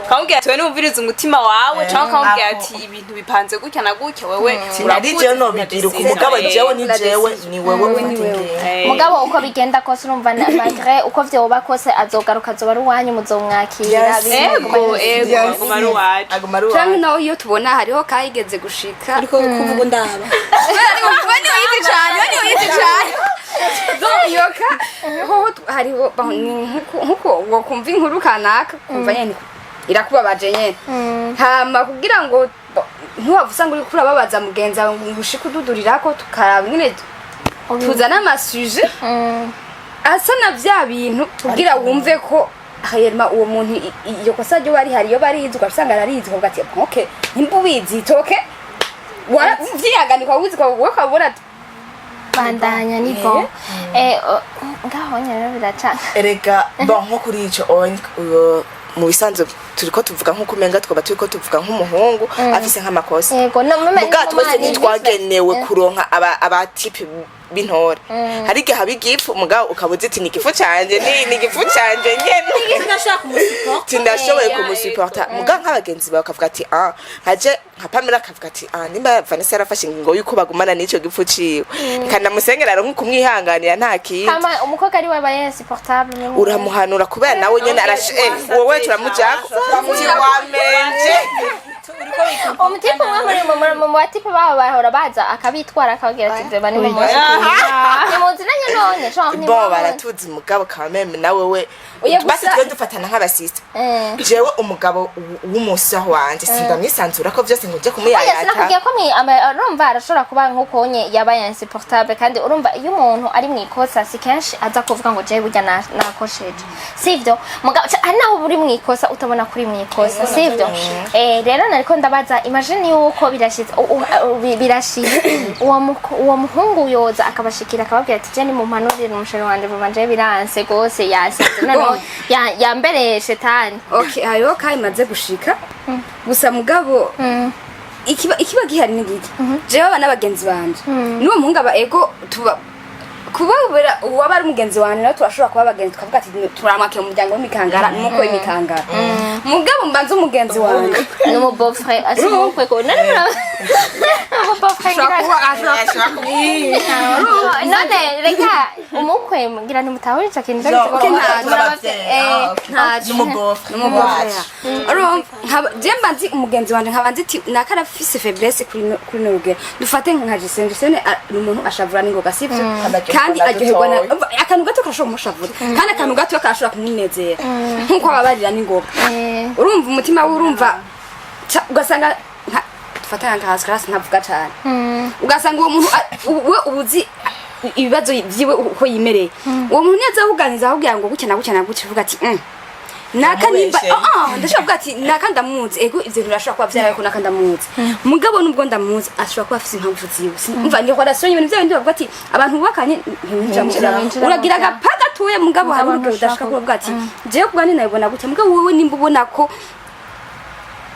ukamubwira ati: "We numviriza umutima wawe", canke ukamubwira ati: "Ibintu bipanze gutya na gutya, wewe Sinari jewe nobigira uku, mugabo jewe ni jewe, ni wewe ufata ingingo. Mugabo uko bigenda kose, urumva malgré uko vyoba kose, azogaruka, azoba ari uwanyu, muzomwakira. Yes. Ego, ego, aguma ari uwacu. Aguma ari Canke uwawe. nawe iyo tubona hariho kahigeze gushika. Ariko kuvuga ndaba We ni uyizi cane, we ni uyizi cane. Yoka hoho hariho ni nkuko wokumva inkuru kanaka, kumva nyene irakubabaje nyene, hama kugira ngo ntiwava usanga uriko urababaza mugenzi wawe ngo ushike ududurirako, tukaraba nyene tuzana ama sujets asa na vya bintu kugira wumve ko réellement uwo muntu iyo kosa ryo bari hari iyo barizi, ugasanga ararizi, ukavuga ati: "Okay, nimba ubizi toke waravyihaganika wizi", wowe ukabona ati Bandanya ni bon. Ngaho nyene rero biracanga. Erega bon, nko kuri ico mu bisanzwe turiko tuvuga nk'uko umenga twaba turiko tuvuga nk'umuhungu afise nk'amakosa. Yego, no mume. Muga twese ntitwagenewe kuronka aba type b'intore. Hari igihe haba igifu, mugabo ukaba uzi ati: "Ni igifu canje, ni igifu canje nyene." Sinashaka kumusupport. Sindashoboye kumusuporta. Muga nk'abagenzi bawe bakavuga ati: "Ah", nkaje nka Pamela akavuga ati: "Ah, nimba Vanessa yarafashe ingingo yuko bagumana n'ico gifu ciwe, kanamusengera aronke kumwihanganira, nta kindi." Hama umukobwa ari we abaye insupportable? Uramuhanura kubera nawe nyene arashe wowe turamujako wamenje. Umutipe umwe muri mu batipe babo bahora baza akabitwara, akababwira ati: "Vraiment nimuzi, nimuzinanye none genre Bon, nimubone." baratuzi, mugabo quand même nawe we Oya, basi gusa- twe dufatana nk'abasista. Jewe umugabo w'umusaho wanje sindamwisanzura ko vyose ngo nje Oya, kumuyayata. sinakubwiye ko urumva arashobora kuba nk'uko nye yabaye insupportable, kandi urumva iyo umuntu ari mu ikosa si kenshi aza kuvuga ngo: "Jewe burya nakosheje", sivyo? Mugabo hari naho uba uri mu ikosa utabona kuri mu ikosa, sivyo? Rero nariko ndabaza, imagine yuko birashitse, birashitse uwo muhungu yoza akabashikira akababwira ati: "Je nimumpanurire umusheri wanje, vuba nje biranse gose, yasize noneho yambereye shetani." Okay, hariho kayimaze gushika gusa, mugabo ikiba gihari ni giki? Jewe aba n'abagenzi banje n'uwo muhungu aba ego tuba kubabera uwaba ari umugenzi wanje nawe turashobora kuba abagenzi, tukavuga ati turamwakira mu muryango w'imikangara, nuko imikangara, mugabo mbanza umugenzi wanje. N'umu beau-frère asimukwe ko none umu beau-frère ashobora ngira kuba ashobora none reka umukwe ngira ntimutahura ico kintu. No, Okay, ntaco. Ntaco. N'umu beau-frère. N'umu beau-frère. Urumva je mba nzi umugenzi wanje, nkaba nzi ati naka arafise faiblesse kuri no rugero. Dufate nka Gisene. Gisene ni umuntu ashavura n'ingoga, sivyo? Kandi Akaryoherwa na aryoherwa na dutoya. umva, akantu gato karashobora kumushavura kandi akantu gato karashobora kumunezera, nkuko ababarira n'ingoga. Urumva umutima we, urumva ugasanga dufate nka hasi ntavuga cane, ugasanga uwo muntu we ubuzi ibibazo vyiwe uko yimereye, uwo muntu neza awuganiza akubwira ngo gutya na gutya na gutya, uvuga ati: Naka nimba Ndamubesheye. ah ndashobora kuvuga ati naka ndamuzi, ego ivyo bintu birashobora kuba vyarabaye ko naka ndamuzi, mugabo nubwo ndamuzi ashobora kuba afise impamvu ziwe." Umva ni relation, ibintu vya bindi bavuga ati abantu bubakanye ntiwinjira mu Ntiwinjira vyabo. mu Uragira vyabo. agapa gatoya, mugabo hari Mugabo urugero ntushaka udashaka kuvuga ati jewe kuba ninabibona gutya, mugabo wowe nimba ubona ko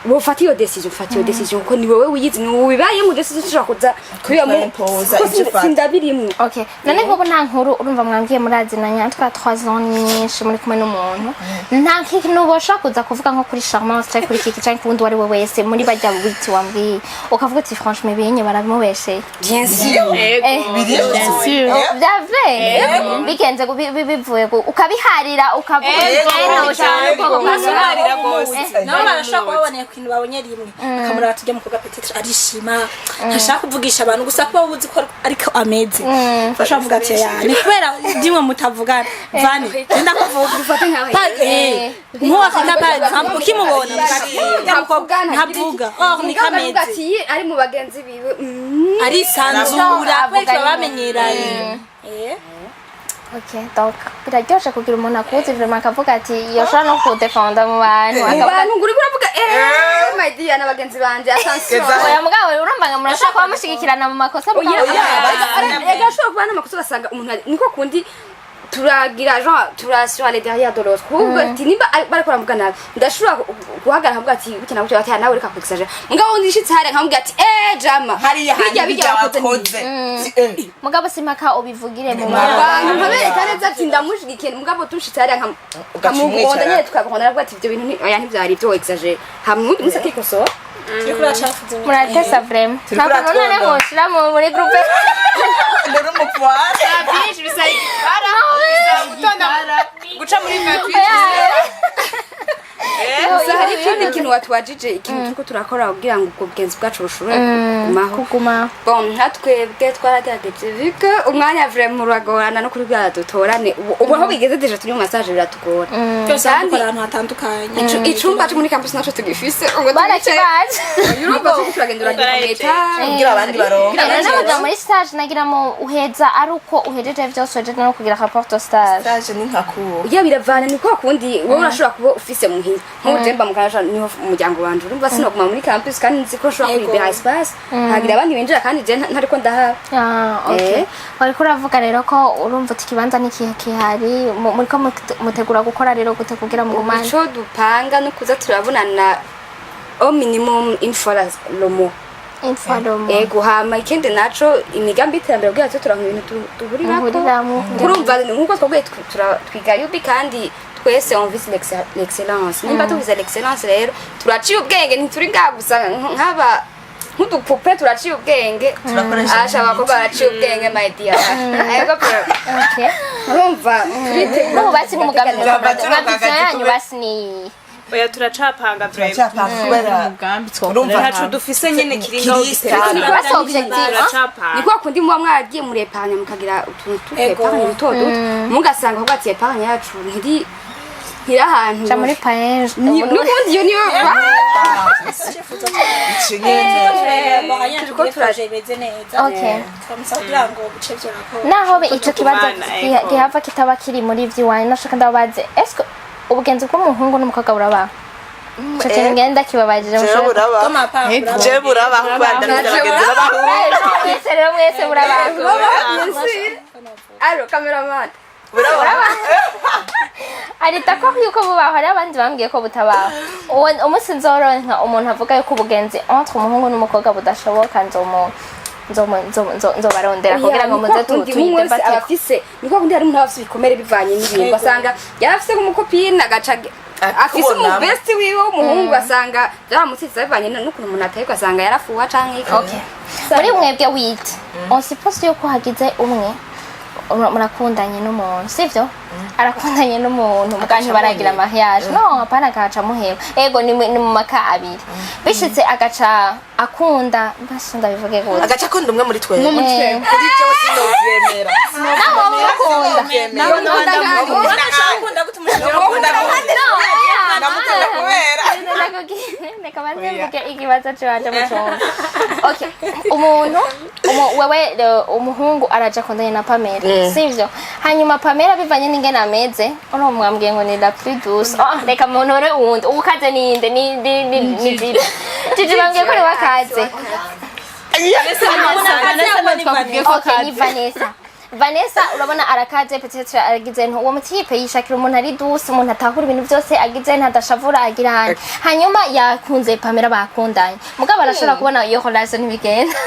wofata iyo décision, fata iyo décision, kuko ni wowe wiyizi, ni wowe wibayemo. Décision ushobora kuza kubibamo Kwimpoza kuko ivyo ufata. sindabirimwo. Okay, none nk'ubu nta nkuru, urumva mwambwiye murazinanye twa 3 ans nyinshi muri kumwe n'umuntu, nta kintu boshobora kuza kuvuga nko kuri Charmance cyangwa kuri Kiki cyangwa ku wundi uwo ari we wese muri bajya witi wambwiye, ukavuga uti: "Franchement ibinye baramubesheye"? Bien sûr. Bien sûr. Bya vrai bigenze bivuye ukabiharira ukavuga Ego, uti: cyane "Ego, rwose. Uharira rwose. Nabo barashobora kuba baboneye ku kintu babonye rimwe, akamuraba tujya mu mukobwa peut-être arishima, ntashaka kuvugisha abantu, gusa kuba uzi ko ariko ameze, bashobora kuvuga ati: "Ya, ni kubera dimwe mutavugana." Vani genda kuvuga. Dufate nkawe. Nk'uwakata par exemple ukimubona uvuga ati: "Ujya mukobwa ntavuga, or ni Mugabo aravuga kameze." ati ari mu bagenzi biwe Arisanzura Avuga kubera nyine. bamenyeranye. Ok, donc biraryoshe kugira umuntu akuzi vraiment, akavuga ati yoshobora no kudefenda mu bantu, Mu akavuga bantu ngo uriko uravuga, eh my dear, na bagenzi banje, attention. Geza. Oya, mugabo urumva ngo murashobora kuba mushigikirana mu makosa, mugabo Oya, ega ashobora kuba n'amakosa, ugasanga umuntu niko kundi turagira genre turasura les derrière de l'autre, kuvuga ati nimba bariko baravuga nabi, ndashobora guhagarara nkavuga ati gutya na gutya, bati nawe reka kwexagera, mugabo ndishitse hariya nkamubwira ati eh jama, hariya bijya hantu bijya bijya wakoze. Wakoze. Mugabo simpaka ubivugire mu Mu bantu. Bantu nkabereka neza ati ndamushigikiye, mugabo tushitse hariya Ugaca nkamugonda umwicara. Nyene tukagonda, aravuga ati ibyo bintu oya, ntivyari ibyo, exagéré, hama uwundi munsi akikosora. Turiko uracafuza. Muratesa vraiment. Turiko Ntabwo none uratwonona. mwoshira muri groupe. Ndari umupfuara. Byinshi bisaba igipara, bisaba gutonda, guca muri 28. Gusa hari ikindi kintu watubajije, ikintu turiko turakora kugira ngo ubwo bugenzi bwacu bushobore kugumaho. Kuguma. Bon, nka twebwe twaragerageje, vu que umwanya vraiment uragorana no kuri bwa dutorane. Ubu aho bigeze déjà turi mu massage, biratugora. Byose Kandi- dukora ahantu hatandukanye. Icumba cyo muri campus naco tugifise ubwo twicaye. Barakibaje. Urumva ko turagenda uragikometa Kugira abandi baronke. Rero n'abaja muri stage, nagira mu uheza ari uko uhejeje vyose, uhejeje no kugira rapport de stage. Stage ni nka kuwo. Ya, biravana, ni kwa kundi wowe urashobora kuba ufise muhira, nk'ubu je mba mu Kanyosha, niho umuryango wanje, urumva sinoguma muri campus kandi nzi ko nshobora kuribera espace hagira abandi binjira kandi je ntariko ndahaba. Ah, okay. Eh. Wariko uravuga rero ko urumva uti ikibanza n'ikihe kihari, muriko mutegura gukora rero gute kugira mugumane? Ico dupanga no kuza turabonana au minimum une fois le mois. Informo. Ego, hama ikindi naco, imigambi y'iterambere kugira tuze turanka ibintu duhurirako. Muhuriramo. Urumva nkuko twabwiye, twiga UB kandi twese on vise l'excellence. Nimba tuvize l'excellence rero turaciye ubwenge, ntituri ngaha gusa nk'aba nk'udupupe, turaciye ubwenge. Turakoresha. Asha, abakobwa baraciye ubwenge, my dear, ego pe. Okay. Urumva turitegura. N'ubu basi nk'umugambi Nzava mukora, turonka nka vision agacupa. yanyu basi ni Oya, turacapanga vraiment. Turacapanga kubera Umugambi Urumva twokorera Ntaco hamwe. dufise nyene kiri ngaho. Kiri stable. Basi objectif, ah? Turacapanga. Ni kwa kundi muba mwaragiye mureparanya, mukagira utuntu tw'utuepargne duto duto, mugasanga ahubwo ati epargne yacu ntiri ahantu Ja muri PAEEJ. N'ubundi iyo niyo. Ico nyene. Turiko turaje imeze neza. Okay. Turamusaba kugira ngo bice vyorakora. Naho be ico kibazo Tugumana, ego. gihava kitaba kiri muri ivy'iwanyu, nashaka ndababaze, eske ubugenzi bw'umuhungu n'umukobwa burabaho? Ico kintu ngenda kibabajije. Jewe Mushobore buraba. Ego. Jewe buraba kubera ndafite abagenzi b'abahungu. Mwese rero, mwese burabaho. Allo cameraman. Buraba. Arita ko yuko bubaho, hariho abandi bambwiye ko butabaho. Uwo umunsi nzoronka umuntu avuga yuko ubugenzi entre umuhungu n'umukobwa budashoboka, nzobarondera kugira ngo muze Undi umwe wese aba tuyidebateko. afise, ni kwa kundi hari umuntu aba afise ibikomere bivanye n'ibintu, ugasanga yari afise nk'umukopine agaca afise Akubonamo. umubesti wiwe w'umuhungu, ugasanga byaramutsize bivanye n'ukuntu umuntu ateye, ugasanga yarafuha canke iki. Okay. Muri mwebwe wite, on suppose yuko hagize umwe murakundanye n'umuntu, sivyo? Arakundanye n'umuntu, muga ntibaragira mariage, no hapana, agaca muheba. Ego, ni mu maka abiri bishitse agaca akunda, basi ndabivuge gute? Agaca akunda umwe muri twebwe. Eh, Kuri jewe sinovyemera. Nawe mukunda? Ukunda gute umushinga? Ndamukunda. Ndamukunda kubera Reka banze mvuge ikibazo canje mucumva. Okay, umuntu wewe umuhungu araja akundanye na Pamela, sivyo? Hanyuma Pamela bivanye n'ingene ameze, urumva mwambwiye ngo ni la plus douce. Oh, reka muntore uwundi uwukaze ninde? Ni Gigi. Gigi bambwiye ko ari wakaze. Okay, ni Vanessa. Vanessa urabona arakaze, peut-être aragize nto uwo mutipe yishakira umuntu ari douce, umuntu atahura ibintu byose, agize nto adashavura, agira handi. Hanyuma yakunze Pamela, bakundanye, mugabo arashobora kubona iyo relation ntibigenda,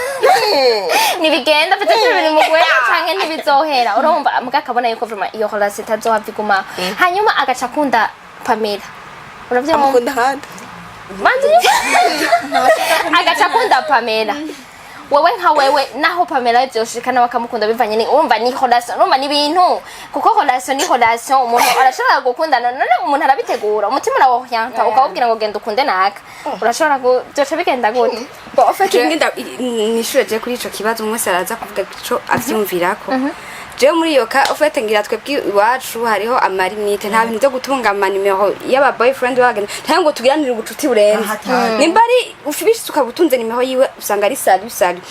ntibigenda, peut-être biri mu guhera canke ntibizohera, urumva, mugabo akabona yuko vraiment iyo relation itazohava igumaho, hanyuma agaca akunda Pamela, uravyumva? Amukunda handi. Manzi agaca akunda Pamela. Wewe nka wewe, naho Pamela vyoshikana bakamukunda bivanye ni urumva ni relation, urumva ni ibintu, kuko relation ni relation, umuntu arashobora gukundana, none umuntu arabitegura, umutima uraworienta ukawubwira ngo genda ukunde naka, urashobora byoca bigenda gute? Bon, en fait, ngenda nishure je kuri ico kibazo, umwe wese araza kuvuga ico avyumvirako. Jewe muri iyo cas, au fait, ngira twebwe iwacu hariho ama limites. Nta bintu byo gutunga ama numéro y'aba boyfriend bagenda cyangwa ngo tugiranire ubucuti burenze. Ahatari. Nimba ari ufibishitse ukaba utunze nimero yiwe, usanga ari salut salut,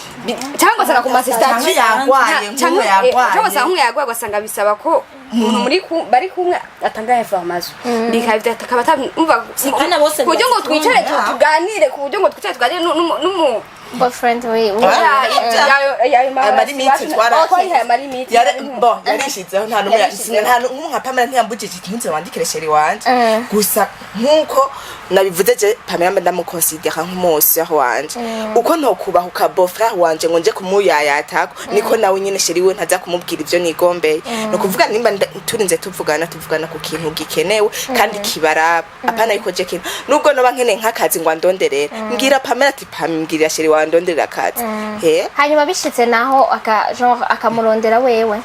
cyangwa ugasanga ku ma statuts. Canke yagwaye, nk'uwo yagwaye. Cyangwa ugasanga nk'uwo yagwaye, ugasanga bisaba ko umuntu muri bari kumwe atanga information, bikaba akaba atamva Kandi bose ku buryo ngo twicare Yeah. tuganire, ku buryo ngo twicare tuganire n'umu Boyfriend we. Ama limites twara- ama limites. Bon, yarishizeho, nta n'umwe Yarishizeho. nta n'umwe nka Pamela ntiyambujije ati ntuze wandikire chéri wanje. Gusa nk'uko nabivuze, je Pamela mba ndamukonsidera nk'umu sœur wanje. Uko ntokubahuka beau-frère wanje ngo nje kumuyayatako, niko nawe nyene chéri we ntaza kumubwira ivyo nigombeye. Ni ukuvuga nimba turinze tuvugana, tuvugana ku kintu gikenewe kandi kibaraba, apana yuko je kintu nubwo noba nkeneye nk'akazi ngo andonderere, mbwira Pamela ati: "Pam, mbwirira chéri wawe andonderera akazi." He. Hanyuma bishitse naho aka genre akamurondera wewe?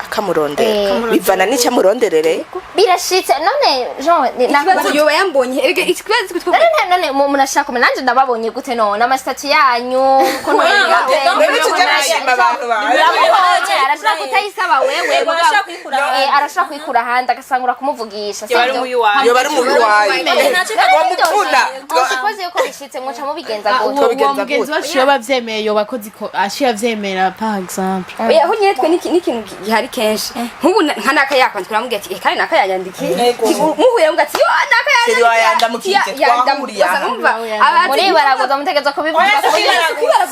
Akamurondera, Eh. bivana n'icyo amuronderere. Birashitse none genre Ikibazo yoba yambonye erega, ikibazo twe None murashaka kumenya nanje ndababonye gute? None ama statuts yanyu ko Rero tujya gushima abantu bawe. Uramubonye, arashobora kutayisaba wewe. Yego, arashobora kuyikura ahandi. Arashobora kuyikura ahandi, agasangura kumuvugisha. Yoba ari umuyi wawe. Yoba ari umubi wawe wamukunda. Suppose yuko bishitse, muca mubigenza Uwo gute? uwo Twabigenza mugenzi gute? wacu yoba avyemeye, yoba akoze aciye avyemera, par exemple. Oya, aho nyine twe n'ikintu gihari kenshi, nk'ubu nka naka yakwandikira, aramubwira ati: "Eh, kandi naka yanyandikiye." Muhuye aramubwira ati: "Yo, naka Chéri wawe yandamukije, twahuriye aha." yanyandikiye." Muribaraguza, mutegereza kubivuga. Oya,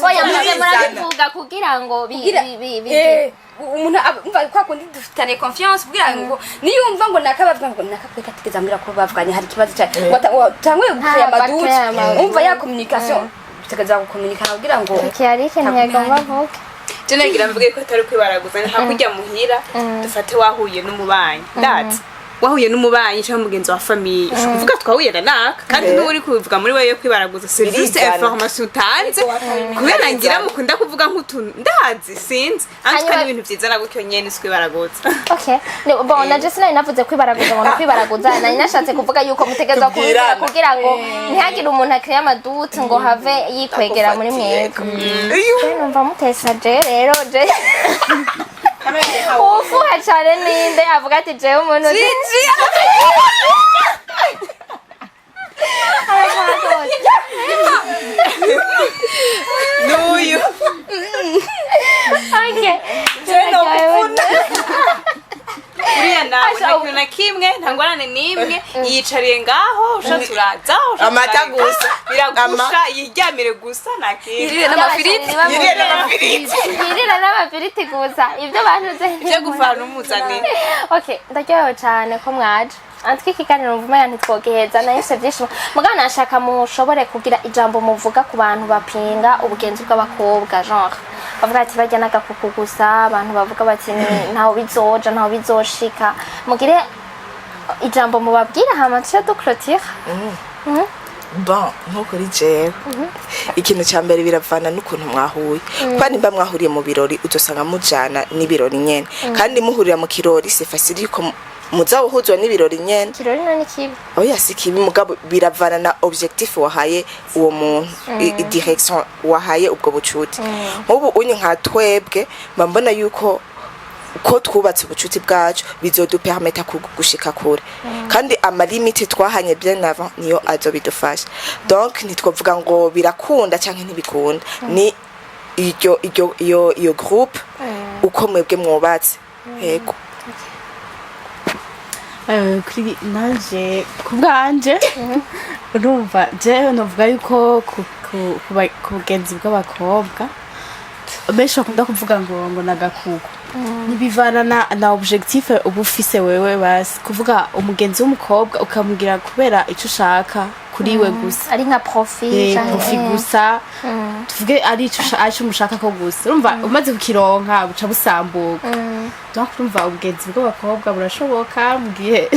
Oya, muze Murizana. murabivuga kugira ngo Eh, umuntu umva kwa kundi dufitane confiance, kugira ngo niyumva ngo naka bavuga ngo naka kweka atigeze ambwira ko bavuganye, hari ikibazo cyane ngo tangwe gukaya bakaya ama doutes. ama doutes. Umva ya communication, tukaza gukominikana kugira ngo Kiyarike ntiyagomba avuge. Je nagira mvuge ko atari kwibaraguza, nka kujya muhira, dufate wahuye n'umubanyi, ndazi wahuye n'umubanyi cyangwa mugenzi wa famille, ushobora kuvuga twahuye na naka, kandi n'uri kubivuga muri wewe kwibaraguza, c'est juste Birizana. information utanze, kubera ngira mukunda kuvuga nk'utuntu, ndazi sinzi antuka Hanyuma- n'ibintu vyiza na gutyo nyene si kwibaraguza. Okay. Bon, na je sinari navuze kwibaraguza ngo ni kwibaraguza, nari nashatse kuvuga yuko mutegerezwa kubibwira Tubwirana. kugira ngo ntihagire umuntu akiriya ama doutes ngo have yikwegera muri mwebwe. Je numva mutesa. Je rero, je ufuha cane ninde avuga ati jewe umuntu Gigi. N'uyu. Okay. Uriya nawe Asha, nta kintu na kimwe, nta ngorane n'imwe, yiyicariye ngaho, ushatse uraza, ushatse Amata urareka. gusa. Biragusha yiryamire gusa, nta kindi. Yirire n'amafiriti. Yirire n'amafiriti. Yirira n'amafiriti gusa, ibyo bantuze. Ibyo guvana umuzanire. Okay, ndaryohewe cyane ko mwaje. Antwe ikiganiro mvuma ya ntitwogeheza, nayo byinshi. Mugabo nashaka mushobore kugira ijambo muvuga ku bantu bapinga ubugenzi bw'abakobwa, genre bavuga ati bajya n'agakuku gusa, abantu bavuga bati ntaho bizoja, ntaho bizoshika. Mugire ijambo mubabwira, hama tuce duclotire. Bon, nko kuri jewe, ikintu cya mbere biravana n'ukuntu mwahuye, kuko nimba mwahuriye mu birori, uzosanga mujana n'ibirori nyene, kandi muhurira mu kirori, c'est facile yuko muzawuhuzwa n'ibirori nyene. Ikirori no ni kibi? Oya, si kibi, mugabo biravana na objectif wahaye uwo muntu, direction wahaye ubwo bucuti. Nk'ubu unyi nka twebwe mba mbona yuko ko twubatse ubucuti bwacu bizodupermeta gushika kure, kandi ama limites twahanye bien avant niyo azobidufasha. Donc ntitwovuga ngo birakunda canke ntibikunda, ni iryo iryo iyo iyo groupe uko mwebwe mwubatse, yego. Kuri nanje, ku bwanje, urumva jewe novuga yuko ku bugenzi bw'abakobwa benshi bakunda kuvuga ngo nagakuku, ntibivana na objectif uba ufise wewe. Basi kuvuga umugenzi w'umukobwa ukamugira kubera ico ushaka kuri we gusa, ari nka profit canke- profit gusa, tuvuge ari ico ari ico mushaka ko gusa, urumva umaze kukironka buca busambuka. Donc urumva ubugenzi bw'abakobwa burashoboka mu gihe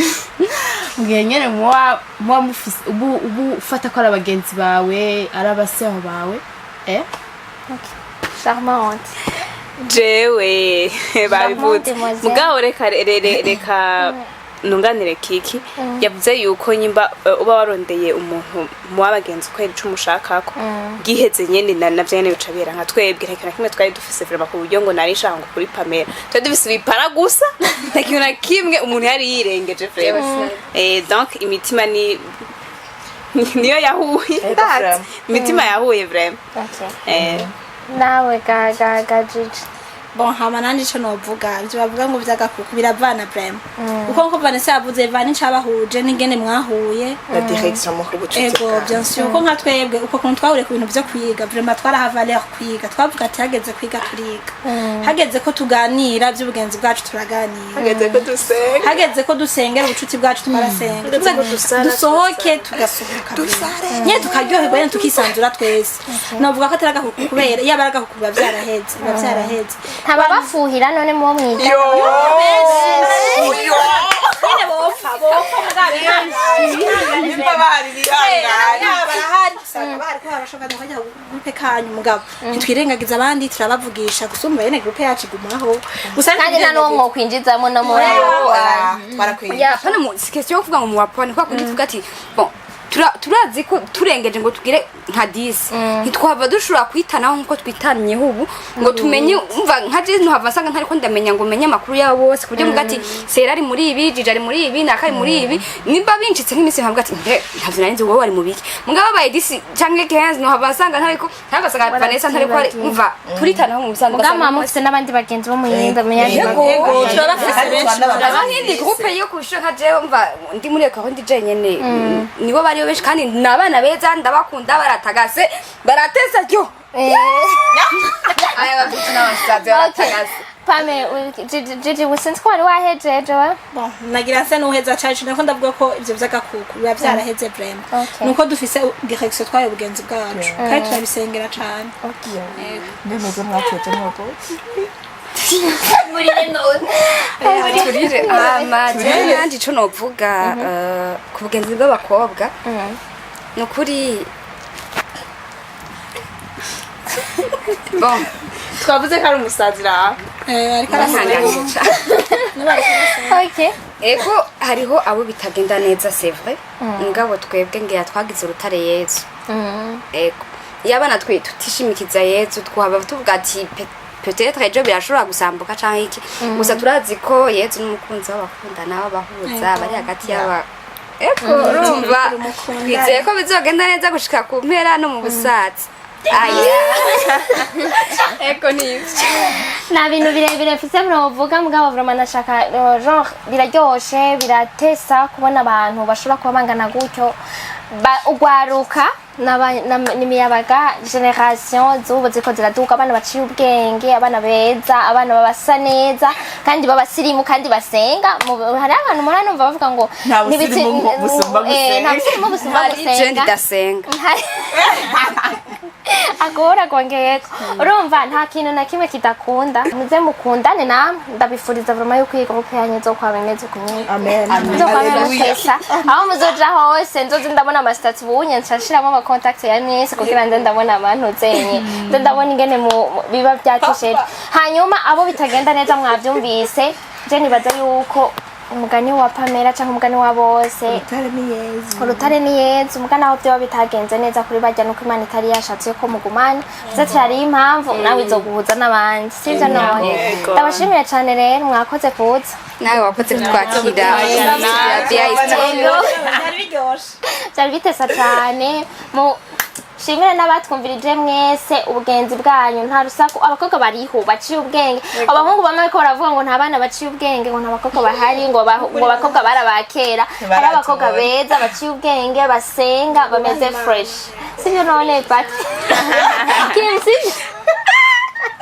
nyene muba mufise ubu ufata ko ari abagenzi bawe, ari abaseho bawe. Charmante. Jewe babivuze. Demoiselle. Mugabo reka reka Nunganire kiki yavuze yuko nyimba uba warondeye umuntu mu w'abagenzi ukwera ico umushakako giheze nyene na navyo nyene bica bihera. Nka twebwe nta kintu na kimwe twari dufise vraiment, ku buryo ngo nari nshaka ngo kuri Pamela twari dufise ibipara gusa, nta kintu na kimwe umuntu yari yirengeje vraiment. Donc imitima ni niyo yahuye. Ego, Ndazi. vraiment. Imitima yahuye vraiment. Okay. Nawe ga Gigi? Bon, hama nanje ico novuga, ivyo bavuga ngo vy'agakuku biravana vraiment, kuko nko Vanessa yavuze, vana icabahuje n'ingene mwahuye. Na direction mu bucuti Ego. bwanyu. Bien sûr, kuko nka twebwe uko kuntu twahuriye ku bintu vyo kwiga, vraiment twaraha valeur kwiga. Twavuga ati hageze kwiga turiga, hageze ko tuganira vy'ubugenzi bwacu turaganira, Hageze ko dusenga. Hageze ko dusengera ubucuti bwacu twarasenga. Hageze ko dusara, dusohoke tugasohoka nyine, tukaryoherwa nyine, tukisanzura twese. Novuga ko atari agakuku, kubera iyo aba ari agakuku biba vyaraheze, biba vyaraheze. Ntababafuhira none muwo mwiga? Yo. Nyine bopfa bopfa mugabo. Nimba bahari bihangane. Barahari, usanga bahari ko barashaka kujya groupe kanyu, mugabo ntitwirengagiza abandi, turabavugisha. Gusa umva nyene groupe yacu igumaho gusa. Kandi nta n'uwo mwokwinjizamo no muri Ah, twarakwiye. Ya, pana mu si question yo kuvuga ngo muwapane, kwa kundi tuvuga ati bon, turazi ko turengeje ngo tugire nka 10 ntitwava dushobora kwitanaho nkuko twitanyeho ubu, ngo tumenye. Umva, nka je ntuhava nsanga ntariko ndamenya ngo menye amakuru yabo bose, ku buryo mvuga ati Sera ari muri ibi, Jiji ari muri ibi, Naka ari muri ibi. Nimba bincitse nk'iminsi nkavuga ati mbe ntavyo nari nzi, wowe wari mu biki? Mugabo babaye 10 canke 15 ntuhava nsanga ntariko, ntabwo nsanga Vanessa ntariko ari. Umva, turitanaho mu busanzwe. Mugabo ugasanga mufise n'abandi bagenzi bo mu yindi mu yandi Yego. Ego, turabafise benshi. Aba nk'indi groupe yo kw'ishure, nka jewe mva ndi muri eko ndi jenyene, nibo bariyo benshi kandi ni abana beza, ndabakunda, baratagase, baratesa ryo. Aya bafite n'abasazi baratagase. Pame, Gigi, sinzi ko wari wahejeje we. Bon, nagira nse n'uheza cacu, nako ndavuga ko ivyo vy'agakuku biba vyaraheze vraiment. Nuko dufise direction twayo ubugenzi bwacu, kandi turabisengera cane. Ndemeze mwateje mwobozi. Turire ama jewe nanje ico novuga ku bugenzi bw'abakobwa ni ukuri, bon. Twavuze ko ari umusazi raha. Ariko arasenga. Barihanganye cane. Ego, hariho abo bitagenda neza, c'est vrai, mugabo twebwe ngira twagize urutare Yezu. Ego, iyo abana twe tutishimikiza Yezu twaba tuvuga ati peut-être ejo birashobora gusambuka canke iki. Gusa turazi ko Yezu n'umukunzi w'abakundana, w'abahuza bari hagati y'aba. Ego, urumva, twizeye ko bizogenda neza gushika ku mpera no mu busaza. Aya, ego, nivyo. Nta bintu birebire mfise mwovuga, mugabo vraiment nashaka genre biraryoshe, biratesa kubona abantu bashobora kuba bangana gutyo, ugwaruka n'imiyabaga, génération z'ubu ziriko ziraduka, abana baciye ubwenge, abana beza, abana babasa neza kandi b'abasirimu kandi basenga. Hariho abantu mpora numva bavuga ngo Nta busirimu busumba gusenga. Nta busirimu busumba Hari je gusenga. Ndasenga. Agora kongeyeko, urumva nta kintu na kimwe kidakunda. Muze mukundane namwe, ndabifuriza vraiment yuko iyi groupe yanyu izokwaba imeze uku nyene. Amen. Muzokwaba Hallelujah. mutesa aho muzoja hose. Nzoze ndabona ama statuts ubunye, nca nshiramo ama contact ya mwese kugira nze ndabona abantu zenye, nze ndabona ingene biba byatesheje. Hanyuma abo bitagenda neza mwavyumvise, je nibaza yuko umugani wa Pamela cyangwa umugani wa bose, Urutare ni Yezu. Urutare ni Yezu. Umugani aho byoba bitagenze neza kuri barya, nuko Imana itari yashatse ko mugumana, ndetse hariyo impamvu nawe izoguhuza n'abandi, sivyo? None Yego. ndabashimiye cyane rero, mwakoze kuza. Nawe wakoze kutwakira ya BI. Byari biryoshe. Byari bitesa cyane. Mu shimire n'abatwumvirije mwese. Ubugenzi bwanyu nta rusaku, abakobwa bariho baciye ubwenge. Abahungu bamwe bariko baravuga ngo nta bana baciye ubwenge, ngo nta bakobwa bahari, ngo abakobwa barabakera. Hari abakobwa beza baciye ubwenge, basenga, bameze fresh, sivyo none Pat Kim, sivyo?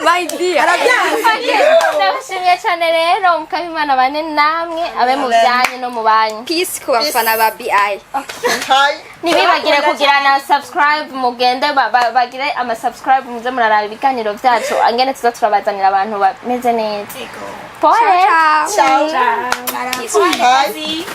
My dear. Okay, ndabashimiye cyane rero. Mukaba Imana bane namwe, abe mu byanyu no mu banyu. Peace ku bafana ba BI. Hi. Ntibibagire kugira na subscribe, mugende bagire ama subscribe, muze muraraba ibiganiro byacu angene tuza turabazanira abantu bameze neza. Pole. Ciao. Ciao. Ciao. Hi.